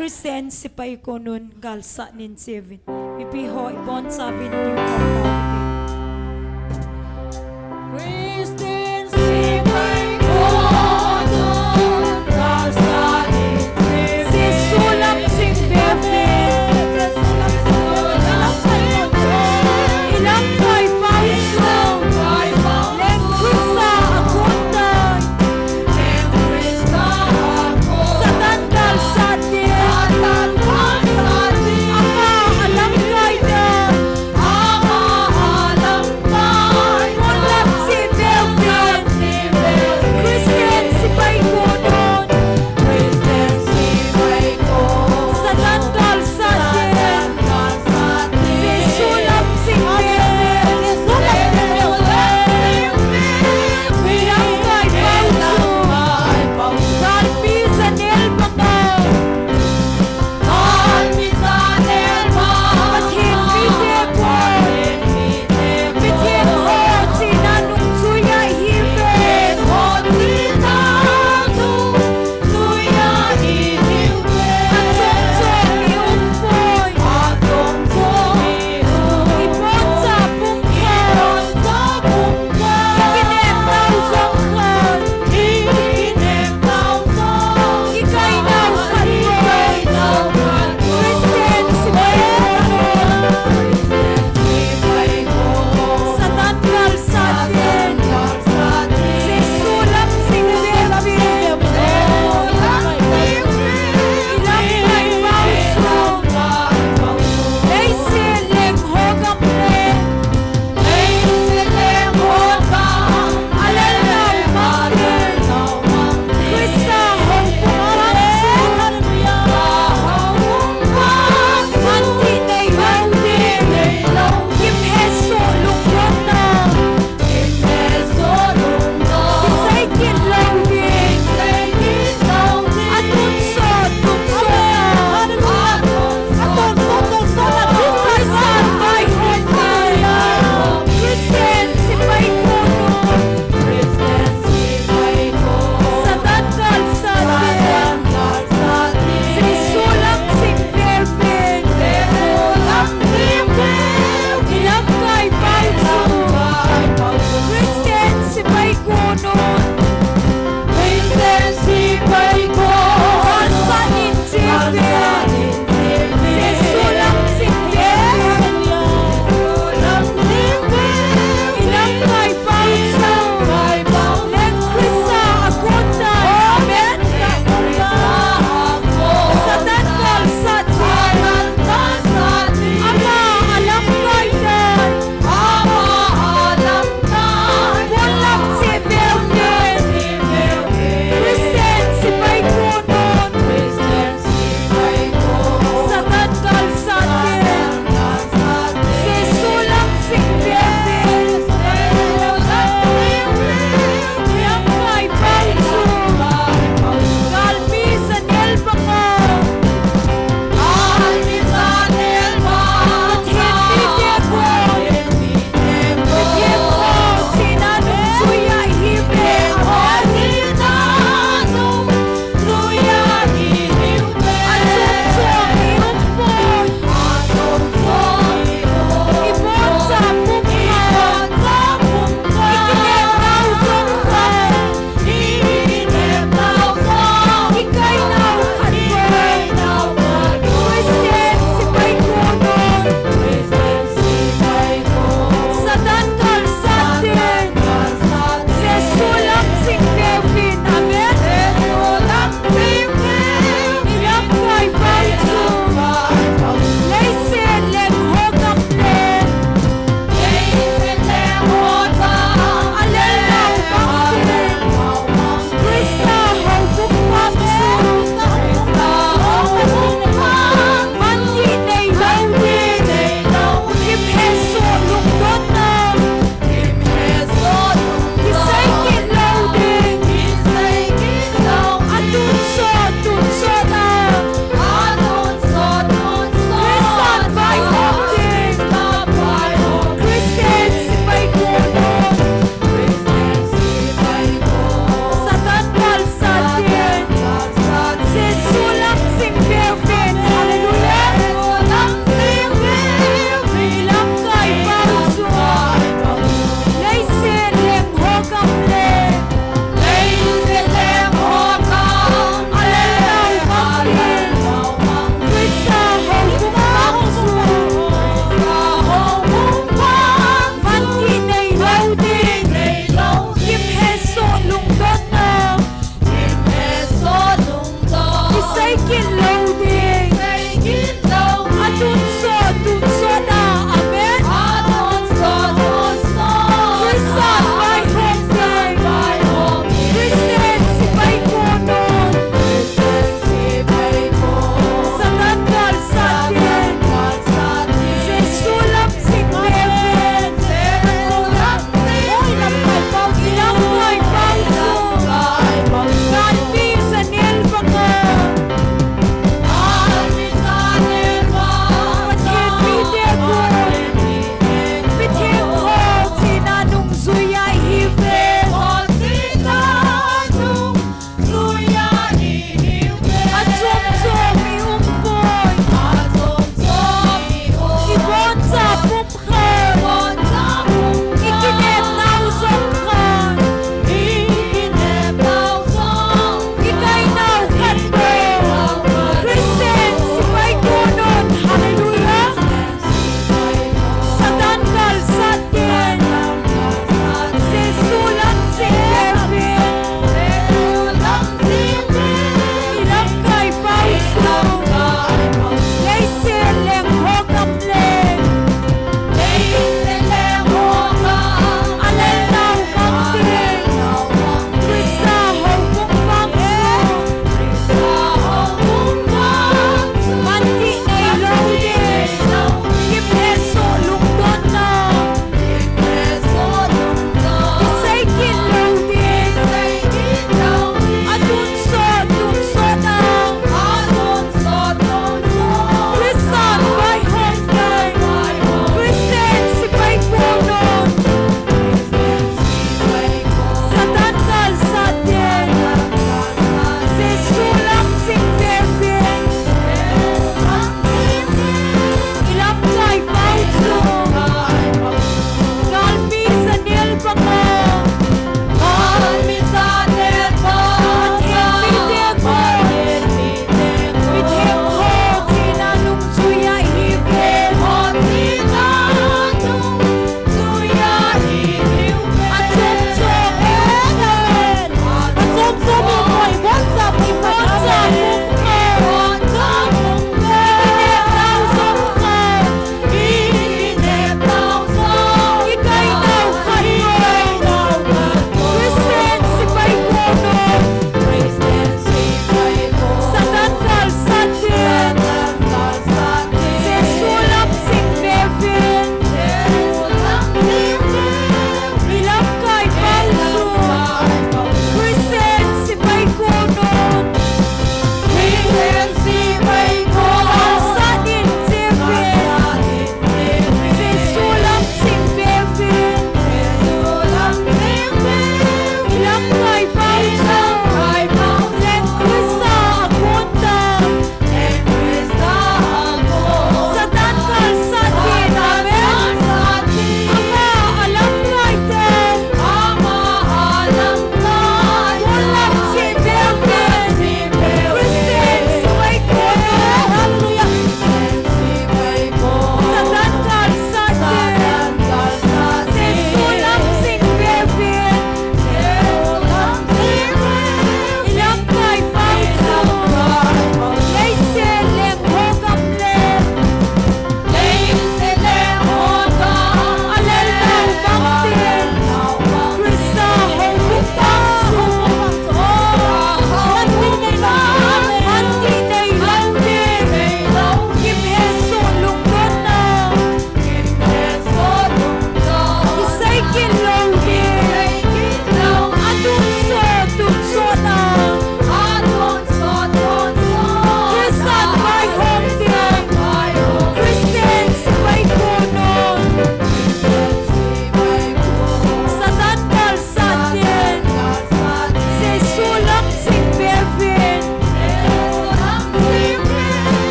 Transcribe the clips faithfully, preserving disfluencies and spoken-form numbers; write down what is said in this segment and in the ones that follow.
Christian sepai konun galsat nin cheuvin. Mipi ho ibonchauvin new ho tau hite. Christian sepai konun galsat nin cheuvin. Jesu lam jing veve. Ilamkai pa hi chu. Leng Christa a kon tai. Satan galsat te. Ama a lamkai te. Kon lam jing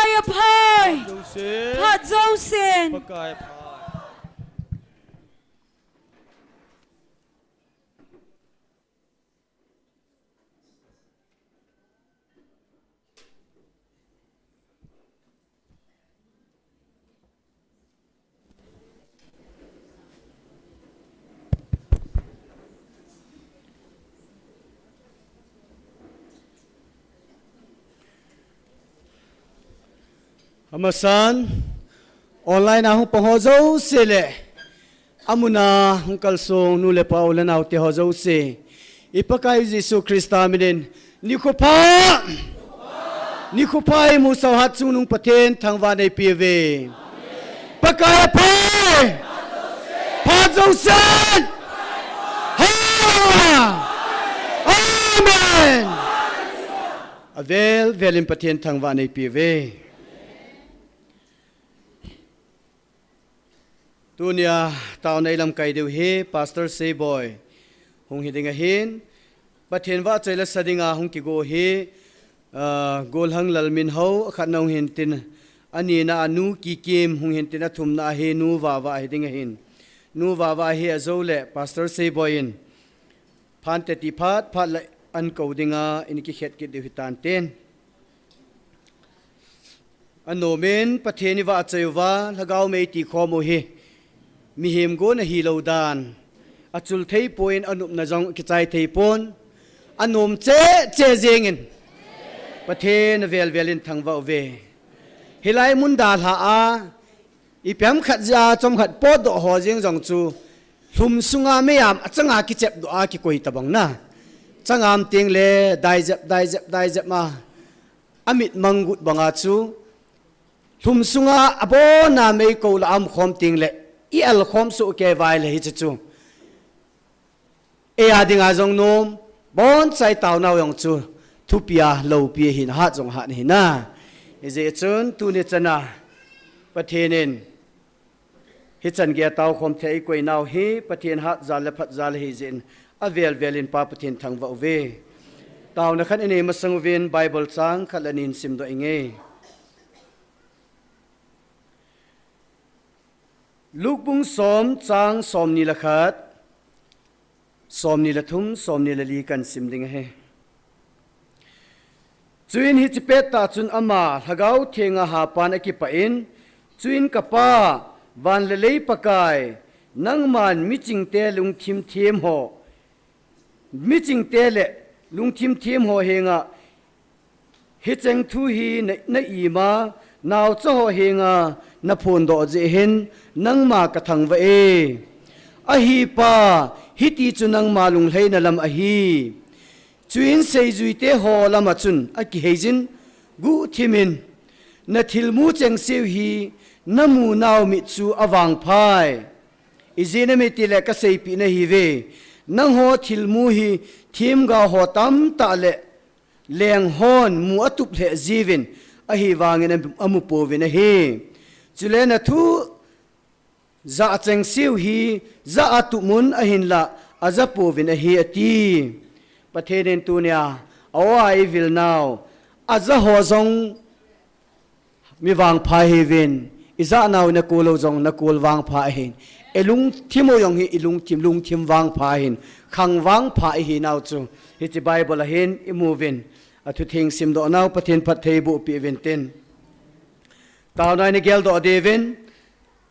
Pakai aphai. Phat jousen. Pakai aphai. Amasan, online a hung pang ho jouse le, amun a hung kalsong nu le pa u le nao te ho jouse, i Pakai Jesu Christa min in, nikho pha, nikho pha imusah u hat chungnung Pathen thangvah in eipe uve. Pakai aphai, phat jousen. Ha! Amen. Avel vel in Pathen thangvah in eipe uve. Tunia taona ilamkai diu hi Pastor Seiboi hung hi ding ahin, Pathen vahchoi la sa dinga hung kigo hi, ah, Golhang Lalminhao, akhatna hung hin tin, anina a Nu Kikim hung hin tin, athumna a hi Nu Vava hi ding ahin. Nu Vava hi ajou le Pastor Seiboi in phante ti phat phat le an ko dinga in kikhet kit diu hitan tin. Anom in Pathen i vahchoi uva, lhagao mei ti khom u hi mihem gon ahi lou dan. Achul thei poi, anopna jong kichai thei pon. Anom cheh cheh jeng in Pathen avel vel in thangvah uve. Hilai mun dalha a, ipi ham khat jeh a chomkhat potdoh ho jeng jong chu, lhum sunga mei am achanga kichep doh a kikoi tabang na. Changam teng le, dai jep, dai jep, dai jep ma. Amit mang gut banga chu, lhum sunga abona mei ko la a um khom teng le, i al khom soh kei vai le hiche chu. Ei a dinga jong nom, bonsai taonau jong chu, thupi a loupi ahin, hat jong hat ahi na. Hijeh chun, tuni chana, Pathen in, hichan gei a tao khom thei a i koi nau hi, Pathen hat jal le phat jal ahi jeh in, avel vel in Pa Pathen thangvah uve. Taona khat i nei masang uvin, Bible chang khat le ni in simdoh inge. Luke bung som chang somni le khat, somni le thum, somni le li kan sim ding ahi. Chuin hiche pettah chun ama Lhagao Thenga hapan akipah in, chuin ka Pa, van le lei Pakai, nangman michingte lungthim them ho, michingte le lungthim them ho henga, hicheng thu hi na, na ima, naocha ho henga na phondoh jeh hin, nangma ka thangvah e. Ahi Pa, hiti chu nangma lunglhaina lam ahi. Chuin seijuite ho lama chun akiheijin, guhthimin, na thilmu chengseu hi, na munau mit chu avangphai. Ijeh inem itile kaseipeh nahiuve, nangho thilmu hi themgao ho tamtah le lenghon mu atup lheh jiuvin, ahivangin amu pouvin ahi. Chule na thu jah chengseu hi jah atup un ahinlah aja pouvin ahi, ati. Pathen in tunia a-o a eivil nau, aja ho jong mi vangpha ahiuvin, ijah nau nakol lou jong nakol vangpha ahin, ilungthim u jong hi ilungthim, lungthim vangpha ahin, khang vangpha ihinau chu hiche Bible a hin imuvin, athutheng simdoh nau Pathen phatthei boh peh uvin tin. Taona in igeldoh diuvin,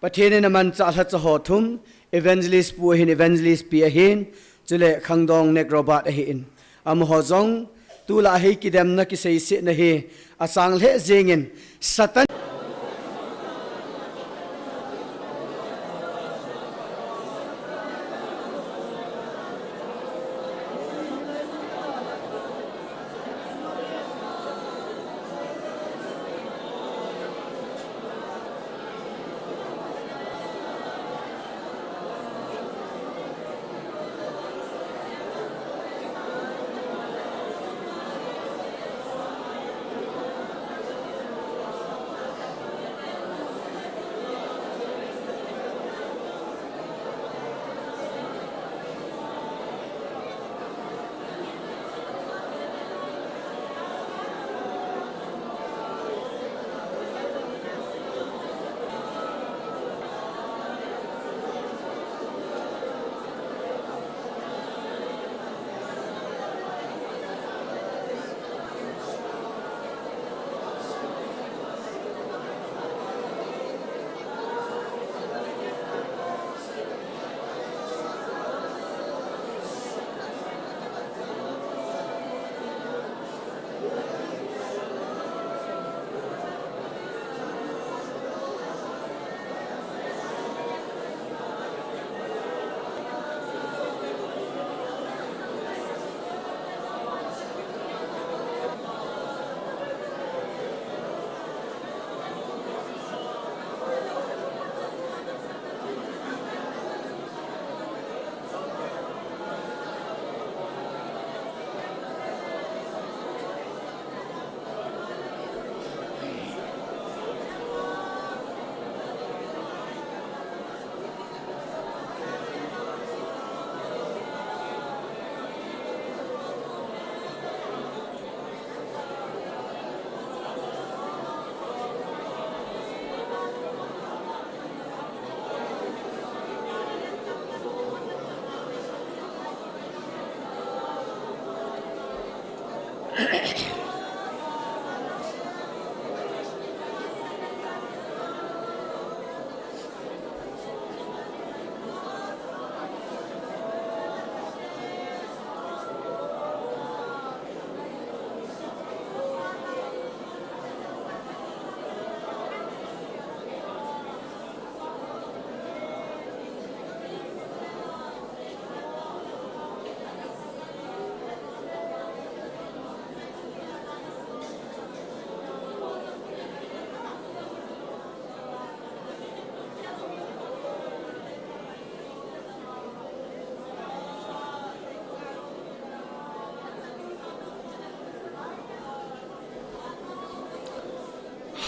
Pathen in amanchah lhacha ho thum, Evangelist pu ahin, Evangelist pi ahin, chule Khangdong Nek Robert ahin. Amaho jong, tulai hi kidemna kiseisetna hi asang lheh jengin, Satan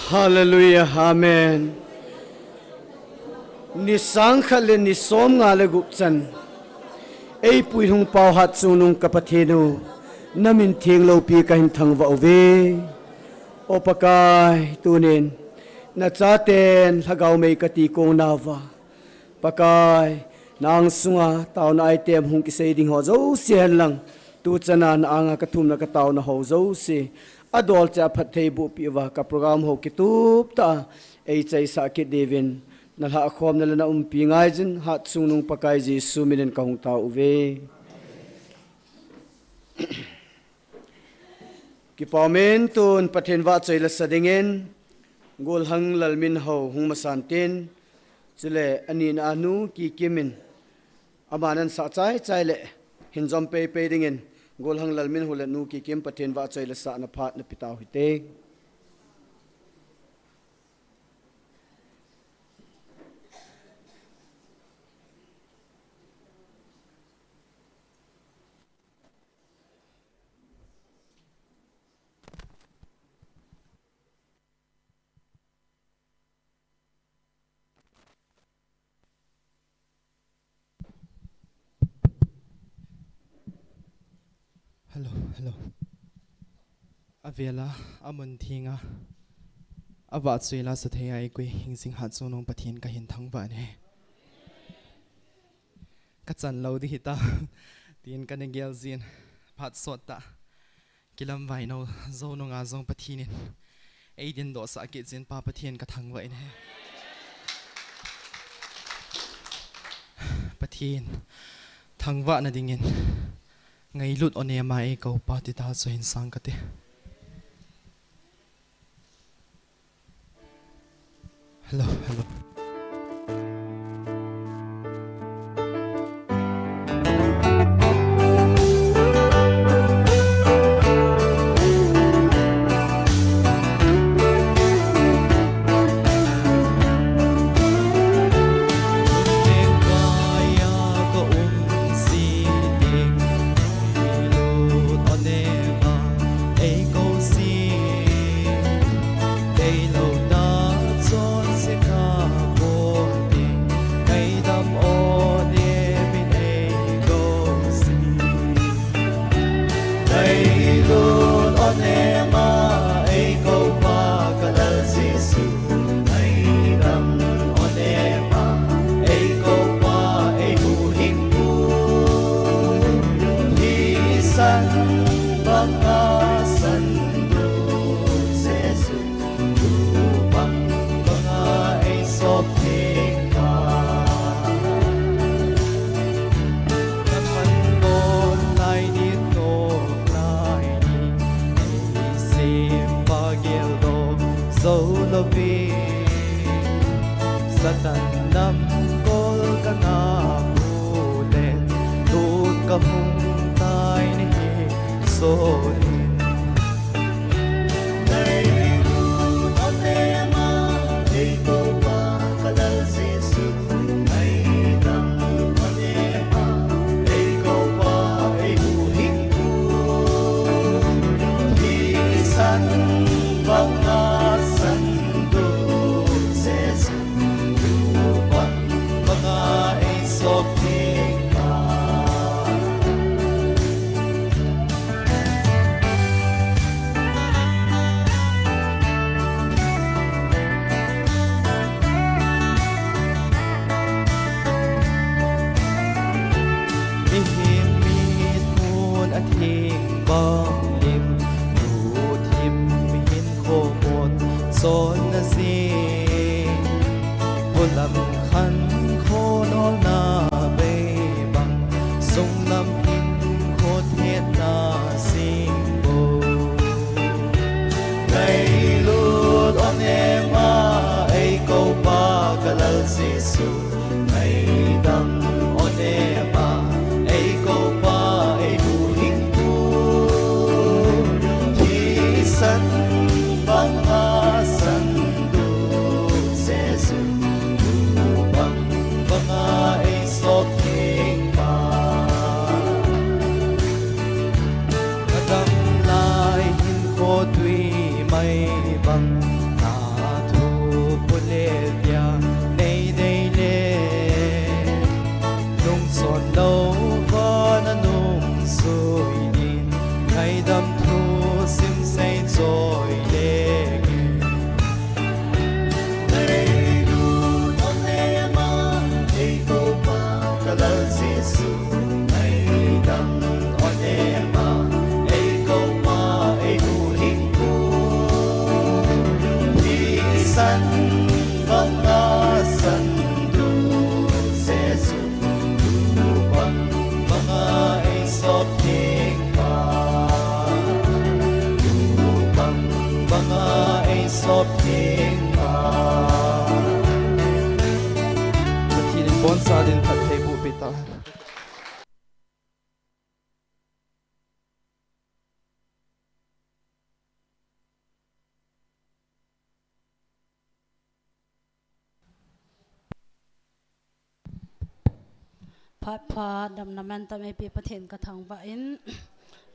Hallelujah, amen. Ni sangkhat le ni somnga le gup chan, eipui hung pau Hatchungnung ka Pathen u, na min theng loupi kahin thangvah uve. O Pakai, tunin nachaten lhagao mei kati kong nauva, Pakai, na angsunga taona item hung kisei ding ho jouse henlang, tuchana na anga ka thumna ka taona ho jouse, adolcha phatthei boh peh uva ka program ho kitup tah a eichaisah kit diuvin, na lhahkhomna le na umpi ngaijin Hatchungnung Pakai Jesu minin ka hung tao uve. Kipah umin tun Pathen vahchoi la sa dingin, Golhang Lalminhao hung masan tin, chule anina a Nu Kikim in, aman ana sah chaichai le hin jom peipei dingin, Golhang Lalminhao le Nu Kikim Pathen vahchoi la sahna phat na pe tau hite. Hello, hello. Avela, amun thenga, avahchoi la sa thei a eikoi hingjing Hatchungnung Pathen kahin thangvah e. Ka chan lou ding hita, tin kana gel jin, phat sot tah. Kilamvai nou, jou nunga jong Pathen in eidindoh sah kit jin Pa Pathen ka thangvah e. Pathen, thangvahna dingin, ngailut o nema eikou Pa ti ta chu hin sang kate. Hello, hello. Ngailut o nema, eikou Pa ka Lal Jesu. Ngaidam o nema, eikou Pa, eihuhhingpu. Thisan banga sandu Jesu. Tupang banga eisop theng pa. Kaman bol lai ni, tol lai ni, eisem pa geldoh jou louvin. Satan namkol kana pule, tun kahung tai nahi sonin. Mihem mitmun atheng bang lim, lungthim mihem khomun chonna jing, polam khan khonolna bei bang, sunglam in khothetna sing bo. Ngailut o nema, eikou Pa ka Lal Jesu. Ngaidam o nema, eikou Pa, eihuhhingpu. Thisan banga sandu Jesu. San banga san du Jesu, tu bang banga ei sop ding pa, tu bang banga ei sop ding pa. Pathen in bonsa din phatthei boh peh ta. Phat pha, damna mantam eipeh Pathen ka thangvah in,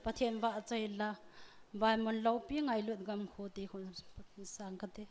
Pathen vahchoi la, Vaimun loupi ngailut gamkhu ti khu sang kate.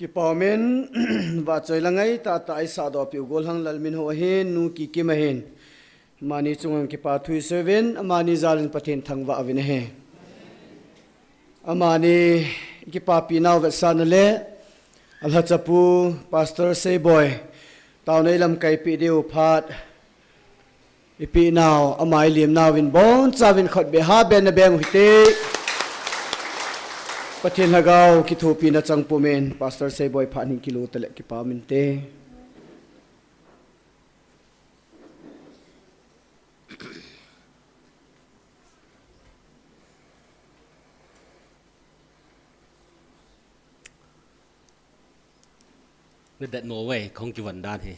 Kipa umin, vachoi la ngai tah tah eisah doh peh u gollhang Lalminhou ahin, nu Kikim ahin. Amani chunga kipa thu isei uvin, amani jalin Pathen thangvah uvin ahi. Amani kipapi nau vetsahna le, alhachapu, Pastor Seiboi, taona ilamkai peh diu phat, ipeh nau, ama ilim nauvin bonchauvin khut beh ha beh na beng u hite. Pathen Lhagao kithopina chang pumin, Pastor Seiboi phat hin kilut tale kipa umin te. Na det mo wei, kong kivon dan hi.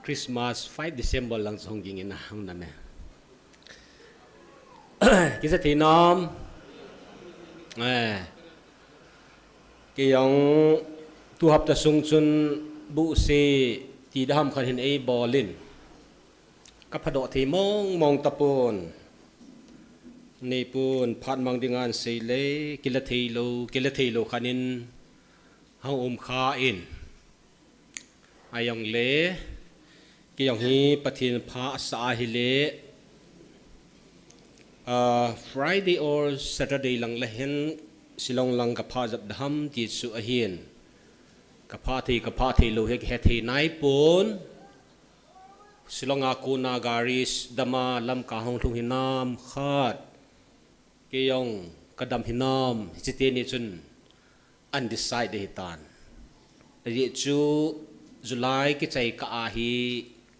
Christmas five December lang chong ging in a hong na me. Kisa thi nam. Eh. Kei jong tu hapta sung chun bu se ti daham khan hin ei bolin. Ka phadoh thei mong mong tapon. Neipun phat mang dinga sei le, kila thei lou, kila thei lou khanin hang um kha in. Ajong le, kei jong hi Pathen pha asa ahi le, ah, Friday or Saturday lang le hin Shillong lang ka pha jap daham ti chu ahin. Ka pha thei, ka pha thei lou hi ka he thei nai pon. Shillong a kona gari dama lam ka hung lhung hinam khat. Kei jong ka dam hinam, hiche teni chun undecided hi tan. Ajeh chu July kichai kah a hi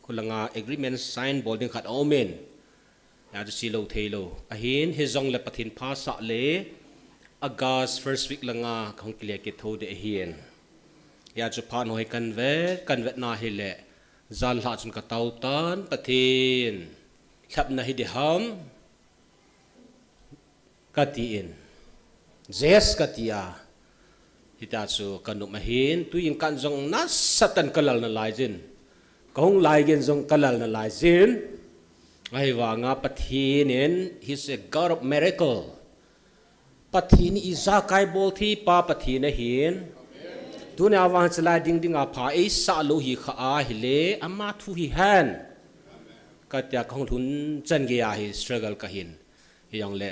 khulanga agreement sign bol ding khat a um in. Hijeh chu sei lou thei lou. Ahin hijong le Pathen pha sa le August first week langa ka hung kile kit tho ding ahin. Hijeh chu phat ho hi kan vet, kan vet na hi le. Jan lha chun ka tao tan Pathen. Lhepna hi ding ham. Ka ti in. Yes ka ti a. Hita chu ka nop ahin. Tuin kan jong nasatah in ka lal nalai jin. Ka hung lai gin jong ka lal nalai jin. Ahivanga Pathen in, He's a God of miracle. Pathen hi ijakai bol thei pa Pathen ahin. Tunia vang chilai ding dinga pha eisa lou hi kha ahi le, ama thu hi hen. Ka tia ka hung lhun chan gei a hi struggle ka hin. Hijong le,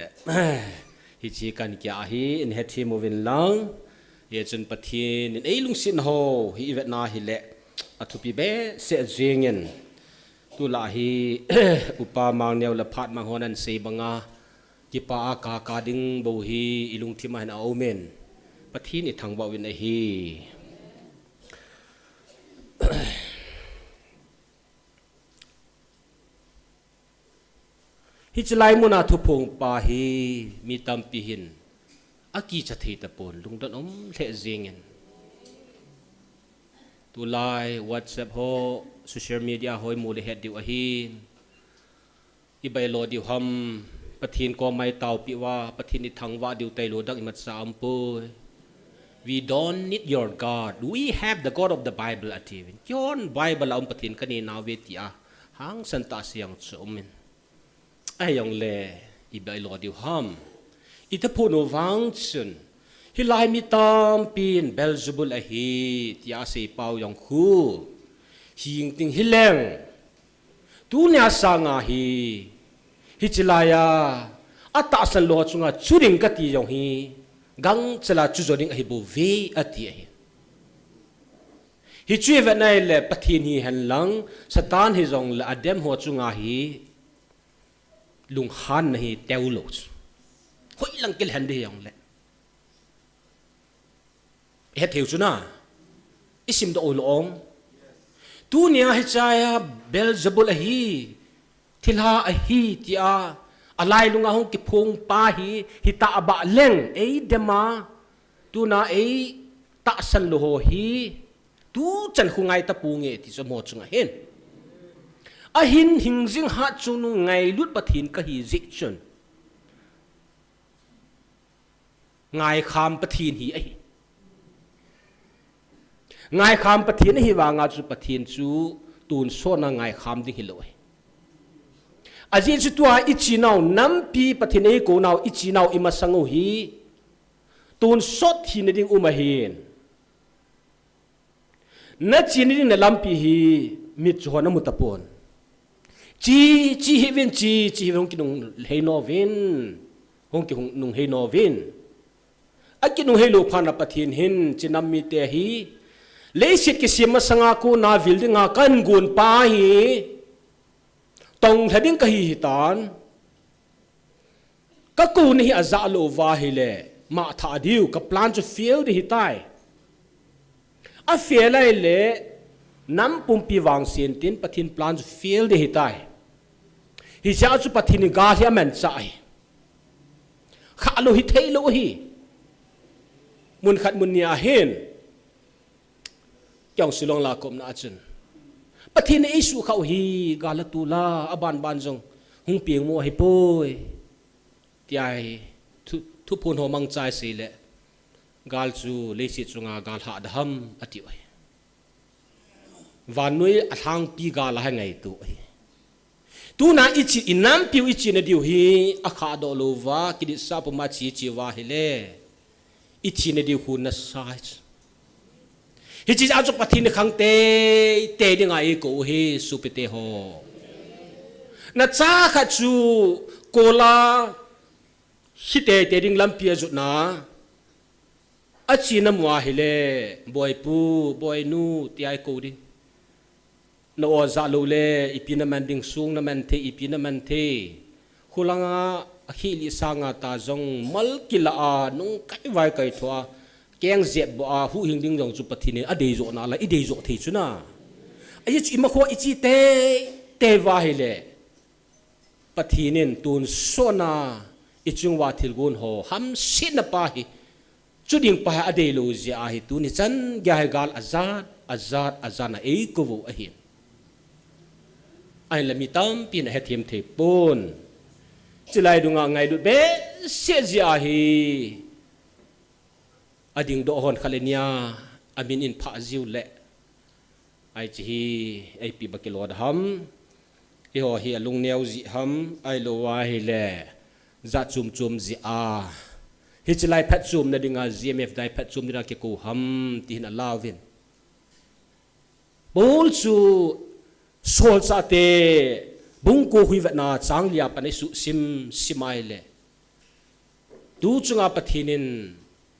hiche kan kia hi, in hethem uvin lang. Hijeh chun Pathen in ei lungset na ho, hi i vet na hi le, athupi behseh jing in. Tulai hi, Upa Mangneo le Phat Mang hon asei banga, kipa a ka ka ding bou hi i lungthim a hin a um in. Pathen i thangvah uvin ahi. Hiche lai muna thuphong pa hi mi tampi hin akicha thei tapon lungdon um lheh jing in. Tulai WhatsApp ho, social media ho i mu le het diu ahin. I bailo diu ham, Pathen koma i taopi uva, Pathen i thangvah diu tailou dang imacha aumpoi. We don't need your God. We have the God of the Bible ati uvin. Keiho Bible a um Pathen ka nei nauve tia hangsan tah a sei jong chu um in. Ahijong le, i bailo diu ham. I taphun u vang chun, hilai mi tampin Beelzebul ahi, tia asei pau jong khu. Hing ting hileng. Tunia sanga hi, hiche laiya, atahsan lou chunga chu ding kati jong hi, gangchela chu jo ding ahi bouve ati ahi. Hichu i vet na le Pathen hi hen lang, Satan hijong le adem ho chunga hi, lunghanna hi teo lou chu. Hoilang kile hen ding hijong le. Hethei u chu na. I simdoh u lou ong. Tunia hiche a Beelzebul ahi, thilha ahi tia, alailunga hung kiphong pa hi, hita abah leng, eidem a, tuna eitahsan lou ho hi, tuchan khu ngai taponge ti chu amaho chunga hin. Ahin hingjing hatchungnung ngailut Pathen kahi jeh chun. Ngaikham Pathen hi ahi. Ngaikham Pathen ahi vanga chu Pathen chu tonsotna ngaikham ding hilou ahi. Ajeh chu tua i chenau nampi Pathen eikou nau i chenau i masang u hi. Tonsot thina ding um ahin. Nachena ding na lampi hi mit chu hon amu tapon. Chi, chi hihuvin, chi, chi hihuvin, hung kinunghei nauvin. Hung ki hung nunghei nauvin. Akinunghei lou phat a Pathen hin, chi nam mite hi. Leiset kisem masanga kona vil dinga kahin gon pa hi. Tonglha ding kahi hitan. Kakou nahi ajah lou uva ahile, mangthah diu, ka plan chu fail ding ahitai. A fail ahile, nam pumpi vangset intin Pathen plan chu fail ding ahitai. Hichea chu Pathen in gal hi amanchah ahi. Khalou hithei lou ahi. Mun khat mun ni ahin. Kei jong Shillong la kaumna a chun. Pathen in eisuhkhah u hi, gal atula, abanban jong hung pengmo ahipoi. Tia hi, thu, thuphon ho mangcha isei le. Gal chu, leiset chunga gal hahda ham, atiu ahi. Vannoi alhangpi gal a hi ngaito ahi. Tuna ichi inampiu ichena diu hi akhahdoh louva, kiditsa puma chi chi uva ahile. Ithina diu khu nasa ahi. Hiche a chu Pathen in khang teitei dinga eikou u ahi sopite ho. Nacha khat chu kola hi teitei ding lampi ajotna. Achena mu ahile, boipu, boinu, tia eikou ding. Na-o jah lou le, ipi naman ding, song naman thei, ipi naman thei. Khulanga, akhih lih sanga ta jong, mal kilah a, nungkai vaikai thoa, keng jep boh a, huhhing ding jong chu Pathen in adeijoh nalai, ideijoh thei chu na. Ahi chu imakhoa ichi teitei uva ahile. Pathen in tonsot a ichung uva thilgon ho hamsetna pa hi. Chu ding pa hi adeilou jeh ahi tuni chan geiya hi gal ajat, ajat, ajat a eikou u ahi. Ahinla mi tampin ahethem thei pon. Chulai dunga ngailut behseh jeh ahi. Adingdoh hon khat le nia, amin in phah jiu le. Ahi chu hi, ipi ba kilou da ham. Eiho hi alungneo jeh ham, ahilou ahile. Jat chom chom jeh a. Hiche lai phatchomna dinga, G M F dai phatchom dinga kikou ham, ti hin alauvin. Paul chu Solchahte bung ko khu ivetna chang lia a pat eisuhsim, sim ahile. Tu chunga Pathen in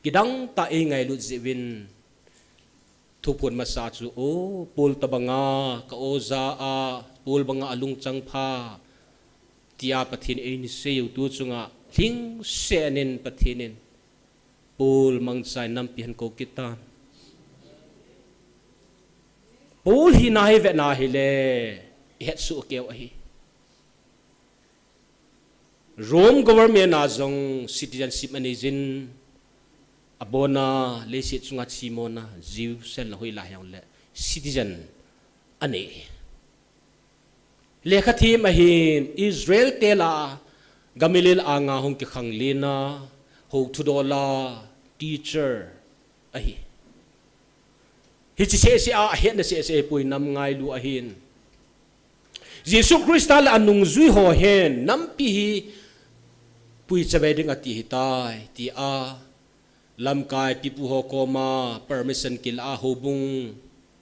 kidang tah a eingailut jeh uvin thuphon masa chu, o, Paul tobanga ka oja a, Paul banga alungchang pha, tia Pathen in eina seiyu tu chunga lhingset in Pathen in Paul mangchan nampi ahin kou kit tan. Paul hina hi vetna hile, ihetsoh keiyu ahi. Rome government a jong citizenship anei jin, abona leiset chunga chimona, Jew sel na hoi la hijongle, citizen anei. Lekha them ahin Israel te lah a, Gamaliel anga hung kikhanglen a, hou thudol a, teacher ahi. Hiche seh seh a, ahetna seh seh a pui nam ngailu ahin. Jesu Christa le anungjui ho hin, nampi hi pui chavei ding ati hitai, tia. Lamkai pipu ho koma permission kila a houbung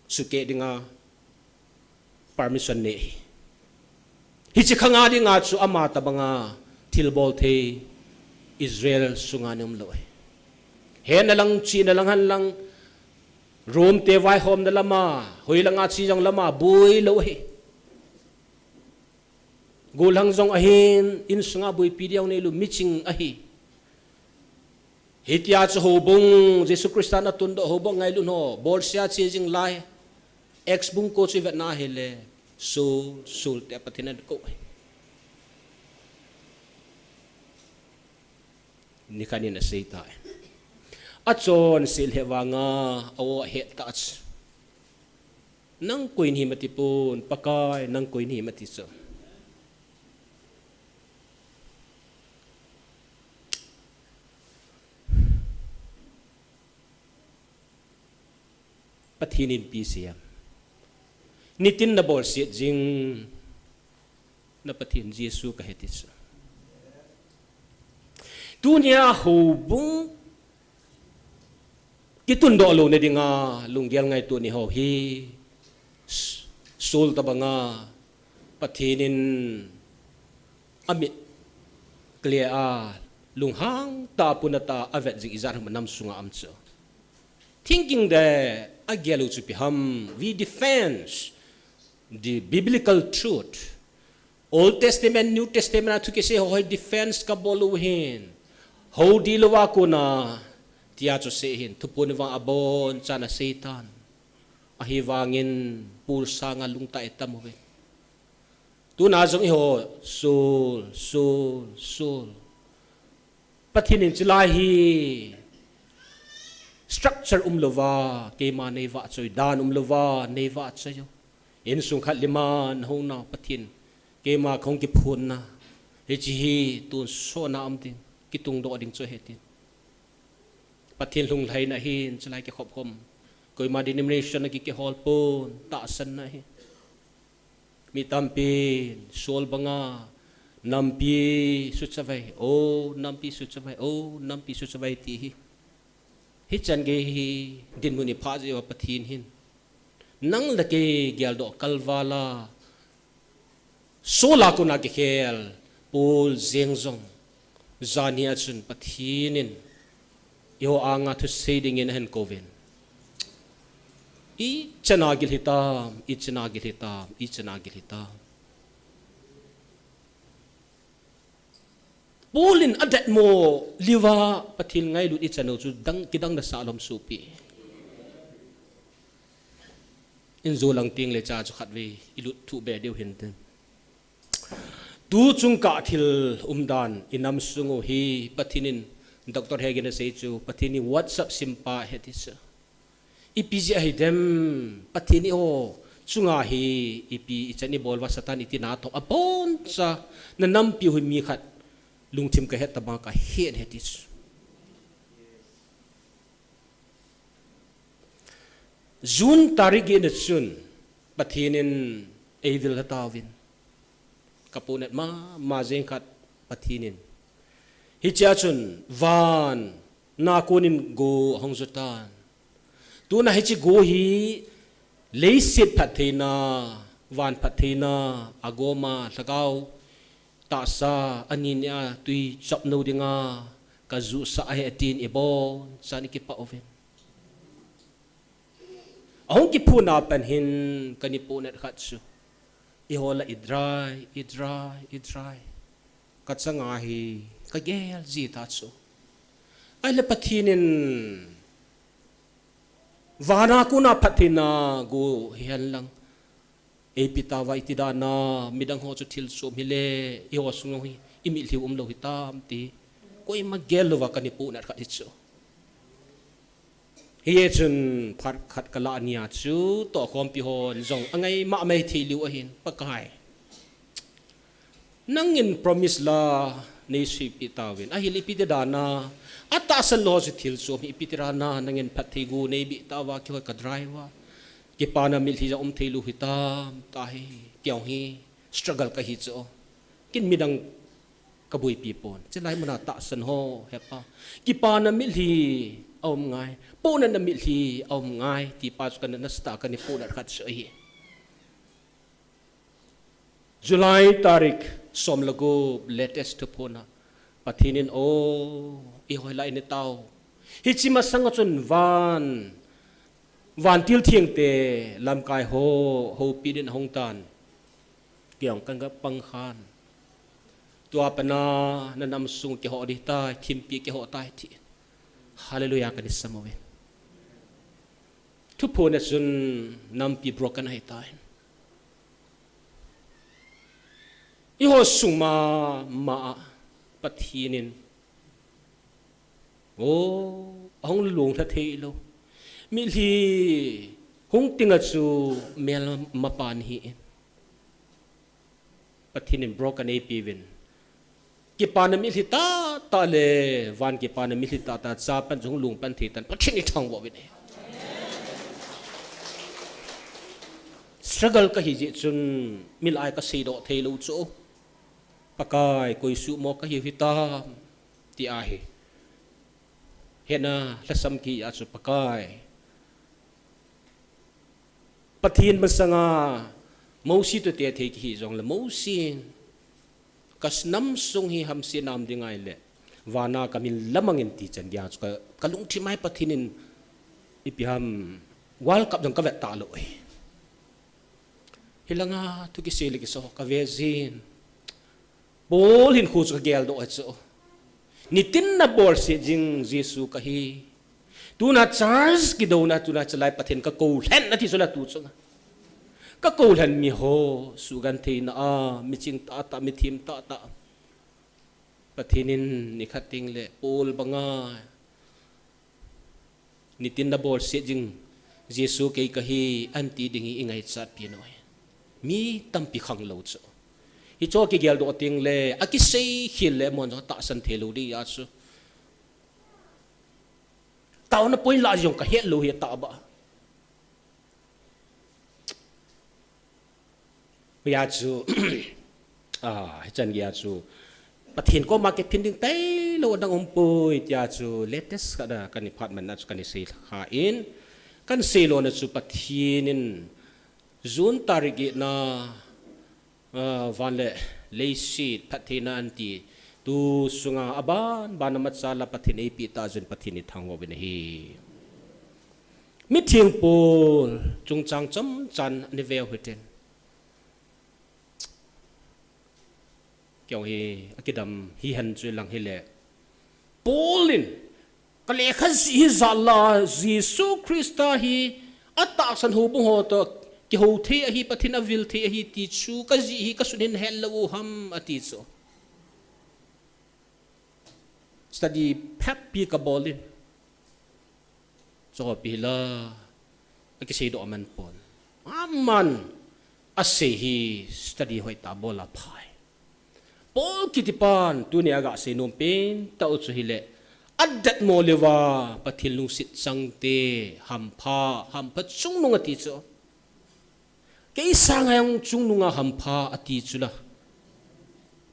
sukeh dinga permission nei ahi. Hiche khanga dinga chu ama tobanga thilbol thei Israel sunga nei umlou ahi. Hena lang, china lang, han lang, Rome te vaihomna lama, hoilanga chi jong lama, boi lou ahi. Gollhang jong ahin, insunga boipi ding neilou miching ahi. Hitia chu houbung, Jesu Christa na tundoh houbung ngailu ho, bolsea che jing lai, Acts bung ko chu ivetna hile, Saul, Saul tia Pathen in akou ahi. Nikhat in asei tai. Achonse lheh vanga, a-o ahet tah chu. Nang koi nahim ati pon, Pakai, nang koi nahim ati chu. Pathen in ipi asei em. Nitin nabolset jing na Pathen Jesu kahi ati chu. Tunia houbung kitundoh louna dinga lunggel ngaito ni ho hi, Saul tabanga Pathen in amit clear a, lunghang tah a puna tah a avet jing ijat ham nam sunga um chu. Thinking de agel u chu ipi ham, we defense the biblical truth. Old Testament, New Testament a thu kisei ho hi defense kabol u hin. Hou ding louva kona tia chu sei hin. Thuphon vang abonchan asei tan. Ahivangin Paul sanga lungtah i tam uve. Tuna jong eiho, Saul, Saul, Saul. Pathen in chulai hi structure um louva, keima nei vahchoi, dan um louva, nei vahchoi u. Insung khat lima na hung nau Pathen, keima kahung kiphonna, hiche hi tonsot na um ding, kitungdoh ding chu ahi tin. Pathen lunglhaina hin, chulai kikhop khom. Koima denomination a ki, kihol pon, tahsanna ahi. Mi tampin, Saul banga, nampi suchavai, o, nampi suchavai, o, nampi suchavai ti hi. Hichan gei hi, dinmun i phah jeh uva Pathen hin. Nang le kei geldoh kalval a, Saul a kona kikhel, Paul jeng jong. Jan hi a chun Pathen in, eiho anga thusei dingin ahin kouvin. Ichan a gil hitam, ichan a gil hitam, ichan a gil hitam. Paul in adatmo liuva Pathen ngailut ichan u chu dang, kidang nasah lom sopi. In jo lang teng le cha chu khatvei i lut thuh be diu hinte. Tu chungkah thil umdan i nam sung u hi Pathen in Doctor Hagin asei chu Pathen in WhatsApp simpa ahi ti chu. Ipi jeh ahi dem, Pathen in eiho chunga hi ipi ichan i bol uva Satan i tina toh aboncha na nampi u hi mi khat lungthim kahet tama kahet ahi ti chu. June tarik get na chun Pathen in eivil lha tauvin. Ka pohnat mama jeng khat Pathen in. Hichea chun van a konin go ahung ju tan. Tuna hiche go hi leiset phattheina, van phattheina, agoma lhagao tahsa, ani nia tui chop nou dinga ka jusah ahi atin ibon chan i kipah uvin. Ahung kiphun a pat hin ka ni pohnat khat chu. Eiho la i dry, i dry, i dry. Ka changa hi ka gel ji ta chu. Ahile Pathen in van a kona phattheina go hihen lang. Eipe tauva iti dan a, midang ho chu thil chom hile, eiho sung hi, i mitlhi u umlou hitam ti. Koima gel louva ka ni pohnat khat hi chu. Hichun phat khat ka lah nia chu, tohkhompi hon jong angai mama thei lou ahin, Pakai. Nangin promise la nei suipeh tauvin. Ahile ipi ti dan a, atahsan lou ho chu thil chom hi ipi ti dan a, nangin phatthei go nei beh tauva, keiho ka dry uva. Kipana mitlhi jong um thei lou hitam, tahi, keiho hi, struggle kahi chu. Ken midang ka boipi pon. Chulai muna tahsan ho, hepa. Kipana mitlhi, aum ngai. Pohnatna mitlhi, aum ngai. Ti pa chu ka na, na start ka ni pohnat khat chu ahi. July tarik som le gup latest thuphon a. Pathen in o, eiho la i ni tau. Hiche masang a chun van, vantil thengte lamkai ho, houpi din ahung tan. Keiho kan ka pang khan. Tua pat a na nam sung keiho ding tai, thimpi keiho tai ti. Hallelujah ka ni sam uvin. Thuphon a chun nampi broken ahi tai. Eiho sung mama a Pathen in. O, ahung lunglha thei lou. Mitlhi hung tinga chu melma pan hi in. Pathen in broken eipe uvin. Kipana mitlhi tahtah le, van kipana mitlhi tahtah, cha pan jong lung pan thei tan, Pathen i thangvah uvin e. Struggle kahi jeh chun, milai ka seidoh thei lou chu. Pakai, koi suhmo kahiu hitam, ti ahi. Hetna lhasam kihi a chu Pakai, Pathen masanga Mosi toh tethei kihi jongle Mosi in ka nam sung hi hamsetna um ding ahile vana kamin lamang in ti chan geiya chu ka, ka lungthim a hi Pathen in ipi ham World Cup jong ka vet talou ahi. Hilanga thu kisei le kisei ka ve jin. Paul hinkho chu ka geldoh ahi chu. Nitin na bolset jing Jesu kahi. Tuna church kidouna, tuna chalai Pathen ka koulhen ati chu la tu chunga. Ka koulhen mi ho, sugentheina a, miching tahtah, mithem tahtah. Pathen in nikhat teng le Paul banga nitin na bolset jing Jesu kei kahi, anti ding hi i ngaichat pi nau hi. Mi tampi khang lou chu. Hicho kigeldoh teng le, akisei khel le, amahon jong atahsan thei lou ding ahi chu. Taona point lah jong ka het lou hi atah ba. Hia chu, ah, hichan geiya chu, Pathen koma kiphin ding tailou adang umpoi, tia chu, latest khat a, kan i phat man na chu, kan i sei kha in, kan sei lona chu, Pathen in, June tarik get na, ah, van le leiset phattheina anti, tu sunga aban, ban a machal a Pathen eipeh tah jeh in Pathen i thangvah uvin ahi. Mitheng Paul chungchang chomchan ana veu hitin. Keiho hi akidam hihen chu ilang hile. Paul in ka lekha jih hi jal a Jesu Christa hi atahsan houbung ho toh kihou thei ahi, Pathen avil thei ahi ti chu ka jih hi ka sut hin helou u ham ati chu. Study phabep ka bol in. Chu pi la, akisei doh man pon. Aman, asei hi study hoitah bol a phai. Paul kitipan, tuni a gasei nom pen tah u chu hile, adatmo leuva, Pathen lungset chang te, hampha, hampha chungnung ati chu. Kei sanga jong chungnunga hampha ati chu la.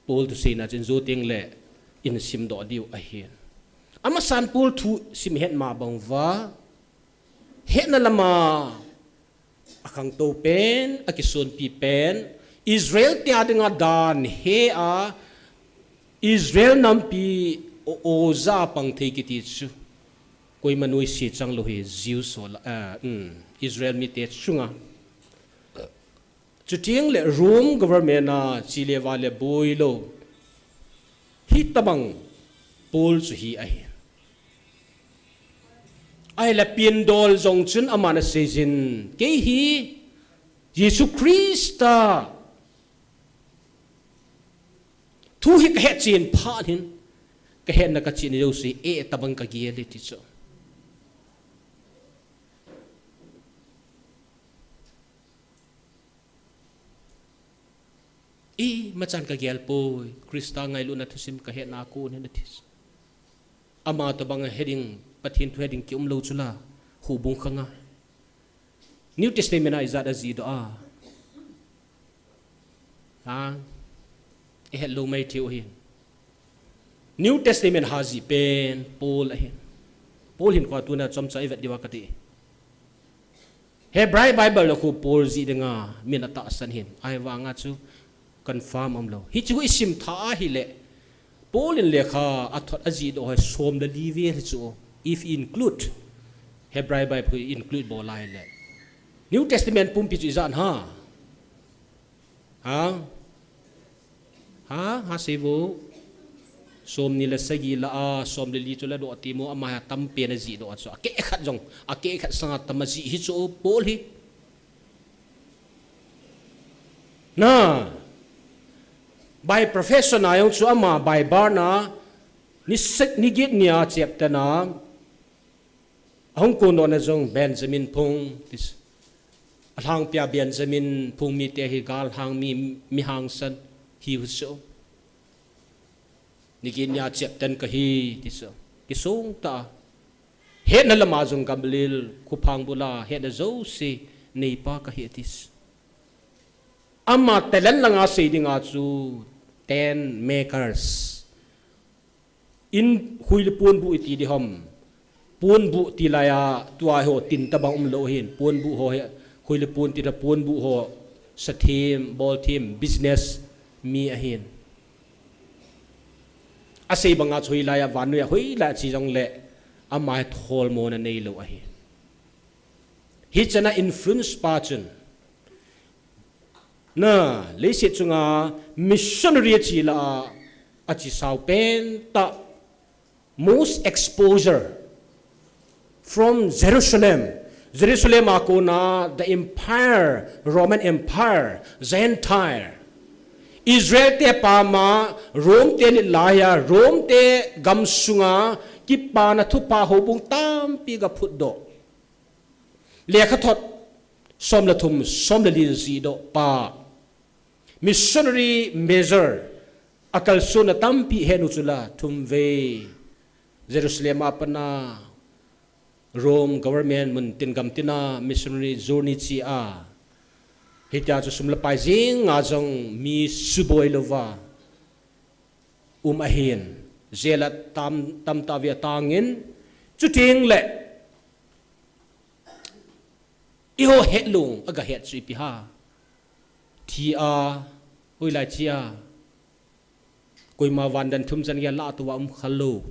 Paul thuseina chun jou teng le in simdoh diu ahin. Amasan Paul thu sim het ma bang uva, hetna lama akhangtou pen, akisonpi pen, Israel te a dinga dan he a, Israel nampi o, oja pang thei kiti chu. Koima noise chang lou hi Jews ho la, ah, um, Israel mite chunga. Chuteng le Rome government a chi le va le boi lou. Hitabang Paul chu hi ahi. Ahile piandol jong chun aman asei jin. Kei hi Jesu Christa thu hi ka het chen phat hin, ka hetna ka chihna jouse, eh, tabang ka gel e ti chu. Imachan ka gel poi, Christa ngailutna thusim ka hetna kon hin ati chu. Ama tobang he ding, Pathen thu he ding kium lou chu la, houbung khanga. New Testament a ijat ajih doh a. Ha? Ihet lou mai thei u hin. New Testament ha jih pen Paul ahin. Paul hinkho tuna chomcha ivet diu a kati. Hebrew Bible a khu Paul jih dinga min atahsan hin. Ahivanga chu confirm umlou. Hichu isim tha ahile. Paul in lekha athot ajih doh ho som le li vel hi chu. If include. Hebrew Bible khu include bol a ahile. New Testament pumpi chu ijat ham. Ha? Ha? Ha sei vo. Som ni le sagi la a, som le li chu la doh ti mo, ama hi atam pen ajih doh chu. Akeh khat jong, akeh khat sanga tam ajih hi chu Paul hi. Na. By profession a jong chu ama by birth na, ni sek ni get ni a cheptan a, Ahung kon dohna jong Benjamin phung, tis-, alhangpia Benjamin phung mite hi galhang mi, mi hangsan hi u chu. Ni get ni a cheptan kahi, ti chu. Kisong tah. Hetna lama jong Gamaliel, khuphang bula, hetna jouse, neipa kahi, tis. Ama talent langa sei dinga chu, tent makers. In hui le ponbuh iti ding ham. Ponbuh ti laiya tua ho tin tabang umlou ahin. Ponbuh ho hi, khuile pon tina ponbuh ho, sathem, bolthem, business mi ahin. Asei banga chu hoilaiya vannoiya hoilai chi jongle ama hi tholmona neilou ahi. Hichana influence pa chun na leiset chunga missionary achi lah a, achi sao pentah, most exposure from Jerusalem. Jerusalem a kona the empire, Roman Empire, Gentile. Israel te pama Rome te nit laiya, Rome te gamsunga kipana thupha houbung tampi gaphutdoh. Lekhathot som le thum, som le li jihdoh pa. Missionary major, akalsonna tampi henu chula thumvei. Jerusalem a pana Rome government mun tin gam tina missionary journey chi a. Hitia chu sum le pai jinga jong mi suboi louva um ahin. Jail a tam, tamtah vei atangin. Chuteng le eiho hetlou, agahet chu ipi ham. Thi a, hoilai chi a. Koima vandan thum chan gei lah a tou a um khalou.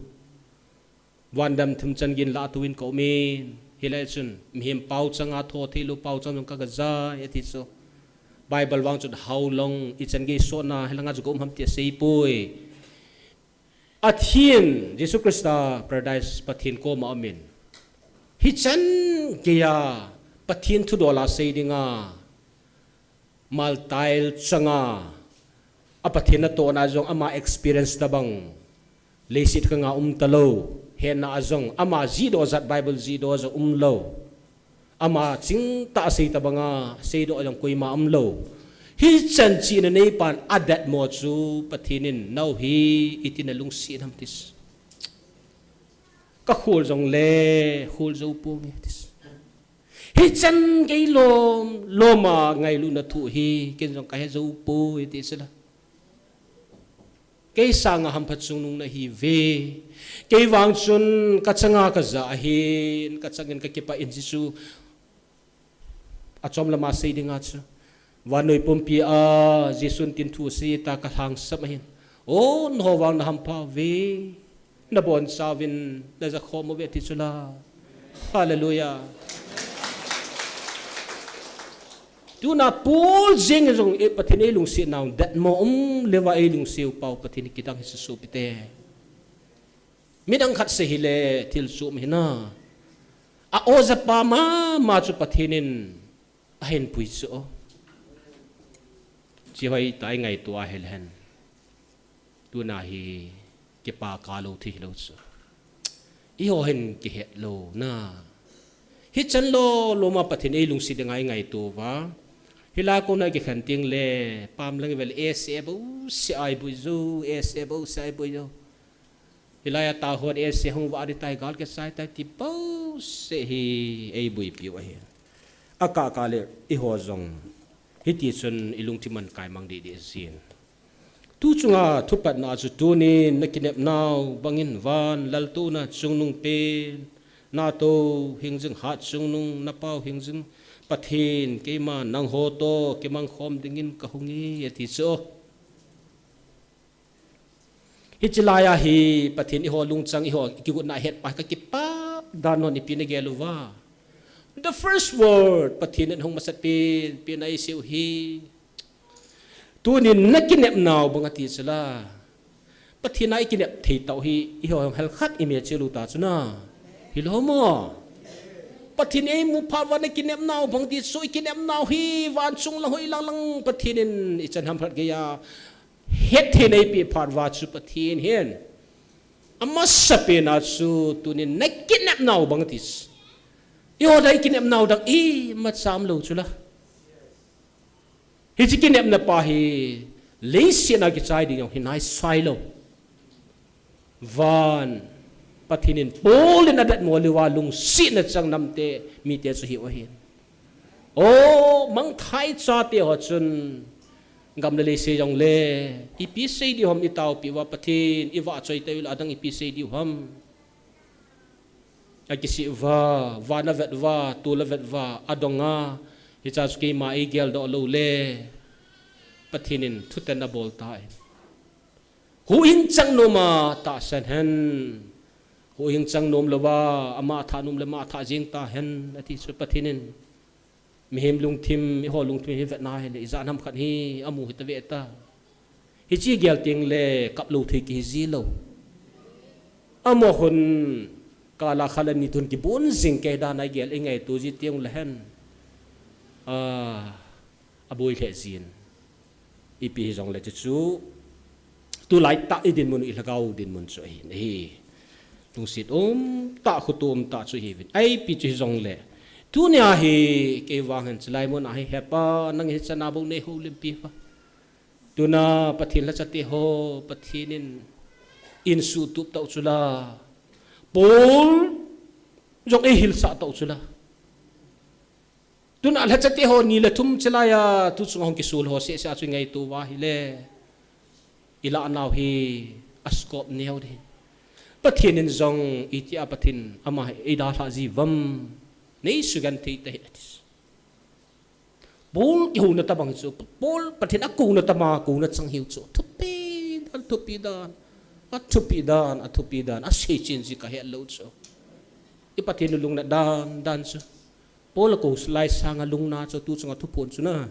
Vandan thum chan gei lah a tou in ka um in. Hilai chun, mihem pao changa tho theilou pao chang jong ka gajai, ati chu. Bible vang chun how long, ichan gei sotna, hilanga chu ka um ham ti aseipoi. Athin, Jesu Christa, Paradise, Pathen koma um in. Hichan geiya, Pathen thudol a sei dinga, maltail changa, a Pathen natohna jong ama experience tabang, leiset khanga um talou, hetna a jong, ama jihdoh jat Bible jihdoh jong umlou. Ama chingtah a sei tabanga, seidoh jong koima umlou. Hichan chihna neipan adatmo chu Pathen in nao hi, iti nalungset ham ati chu. Ka khol jongle, khol jou ponge ati chu. Hichan gei lom, loma ngailutna thu hi, ken jong kahe jou poi ati chu la. Kei sanga hampha chungnung nahiuve. Kei vang chun kachanga kaja ahin, kachangin kakipah in Jesu. Achom lama sei dinga chu. Vannoi pumpi a, Jesun tin thu asei ta kalhangsap ahin. O, nangho vang nahampha uve. Nabonchauvin, najakhom uve ati chu la. Hallelujah. Tuna Paul jeng jong e Pathen eilungset nau, datmo um leuva eilungset u pau Pathen kidang hi sopite. Midang khat sei hile thil chom hina. A oja pa mama chu Pathen in ahin pui chu o. Chi hoitah a ingaito a hel hen. Tuna hi kipa kalou thei lou chu. Eiho hin kihet lou na. Hichan lou lou ma Pathen eilungset dinga ingaito uva. Hilai a kona kikhen teng le, pam lang vel ese bou se aiboi jou, ese bou se aiboi jou. Hilai a tahon ese hung vah ding tai, gal kisai tai ti bou se hi eiboipiu ahi. Akah kah le eiho jong hiti chun ilungthim akai mang didi jin. Tu chunga thupatna chu tunin nakinep nau bangin van laltouna chungnung pen, nato hingjing hat chungnung, napao hingjing Pathen keima nangho to kimangkhom dingin kahung e ati chu. Hichi laiya hi Pathen eiho lungchang eiho kigotna hetpa kakipah dan hon ipi nagel uva. The first word, Pathen in hung masat pen, pen a eiseiu hi. Tunin nakinep nau bang ati chu la. Pathen a ikinep thei tau hi, eiho hel khat ime chelu ta chu na. Hilou mo. Pathen eimu phat uva nakinep nau bang ti chu ikinep nau hi, van chung lang hoi lang lang Pathen in ichan ham khat geiya. Hetthei na eipeh phat uva chu Pathen hin. Amasapen a chu tunin nakinep nau bang ati chu. Eiho dai kinep nau dang imacha umlou chu la. Hichi kinepna pa hi leiset a kichai ding jong hi naisai lou. Van, Pathen in Paul in adatmo leuva lungsetna chang namte, mite chu hiu ahin. O, mangthai chate ho chun, gam le lei sei jongle, ipi sei diu ham itaopi uva Pathen, ivahchoi tei ula adang ipi sei diu ham. Akisih uva, van avet uva, tol avet uva, adong a, hiche chu keima eigel doh lou le, Pathen in thuten abol tai. Huhhing chang nom a tahsan hen. Huhhing chang nom louva, ama thah nom le ama thah jing tahen, ati chu Pathen in. Mihem lungthim, eiho lungthim hi vetna hile, ijat ham khat hi, amu hita ve ta. Hiche gel teng le, kap lou thei kihi ji lou. Amaho hin, kala khat le ni thum kibon jing kei dan a igel, ingaito ji teng le hen. A, aboi lheh jin. Ipi hijongle chuchu, tulai tah idinmun u, ilhagao dinmun chu ahi, ahi. Lungset um tah, khoto um tah chu ahiuvin. Ipi chu hijongle, tunia hi, kei vang hin chulai mun a hi, He Pa, nang hi chana bou nei houlimpi uva. Tuna Pathen lhacha teho, Pathen in, insutup tau chula. Paul jong eihilsah tau chula. Tuna lhacha teho ni le thum chelai a, tu chunga hung kisul ho seh seh a chu ingaito uva hile, ilah nau hi, a scope neo ding. Pathen in jong, itia Pathen, ama hi eidalhah ji uvam, nei sugenthei tahih ati. Paul kihouna tobang chu, Paul Pathen akouna tobang, kouna chang hiu chu. Thupi dan, thupi dan. Athupi dan, athupi dan. Asei chen ji kahet lou chu. I Pathen lungna dan, dan chu. Paul akou lai sanga lungna chu, tu chunga thuphon chu na.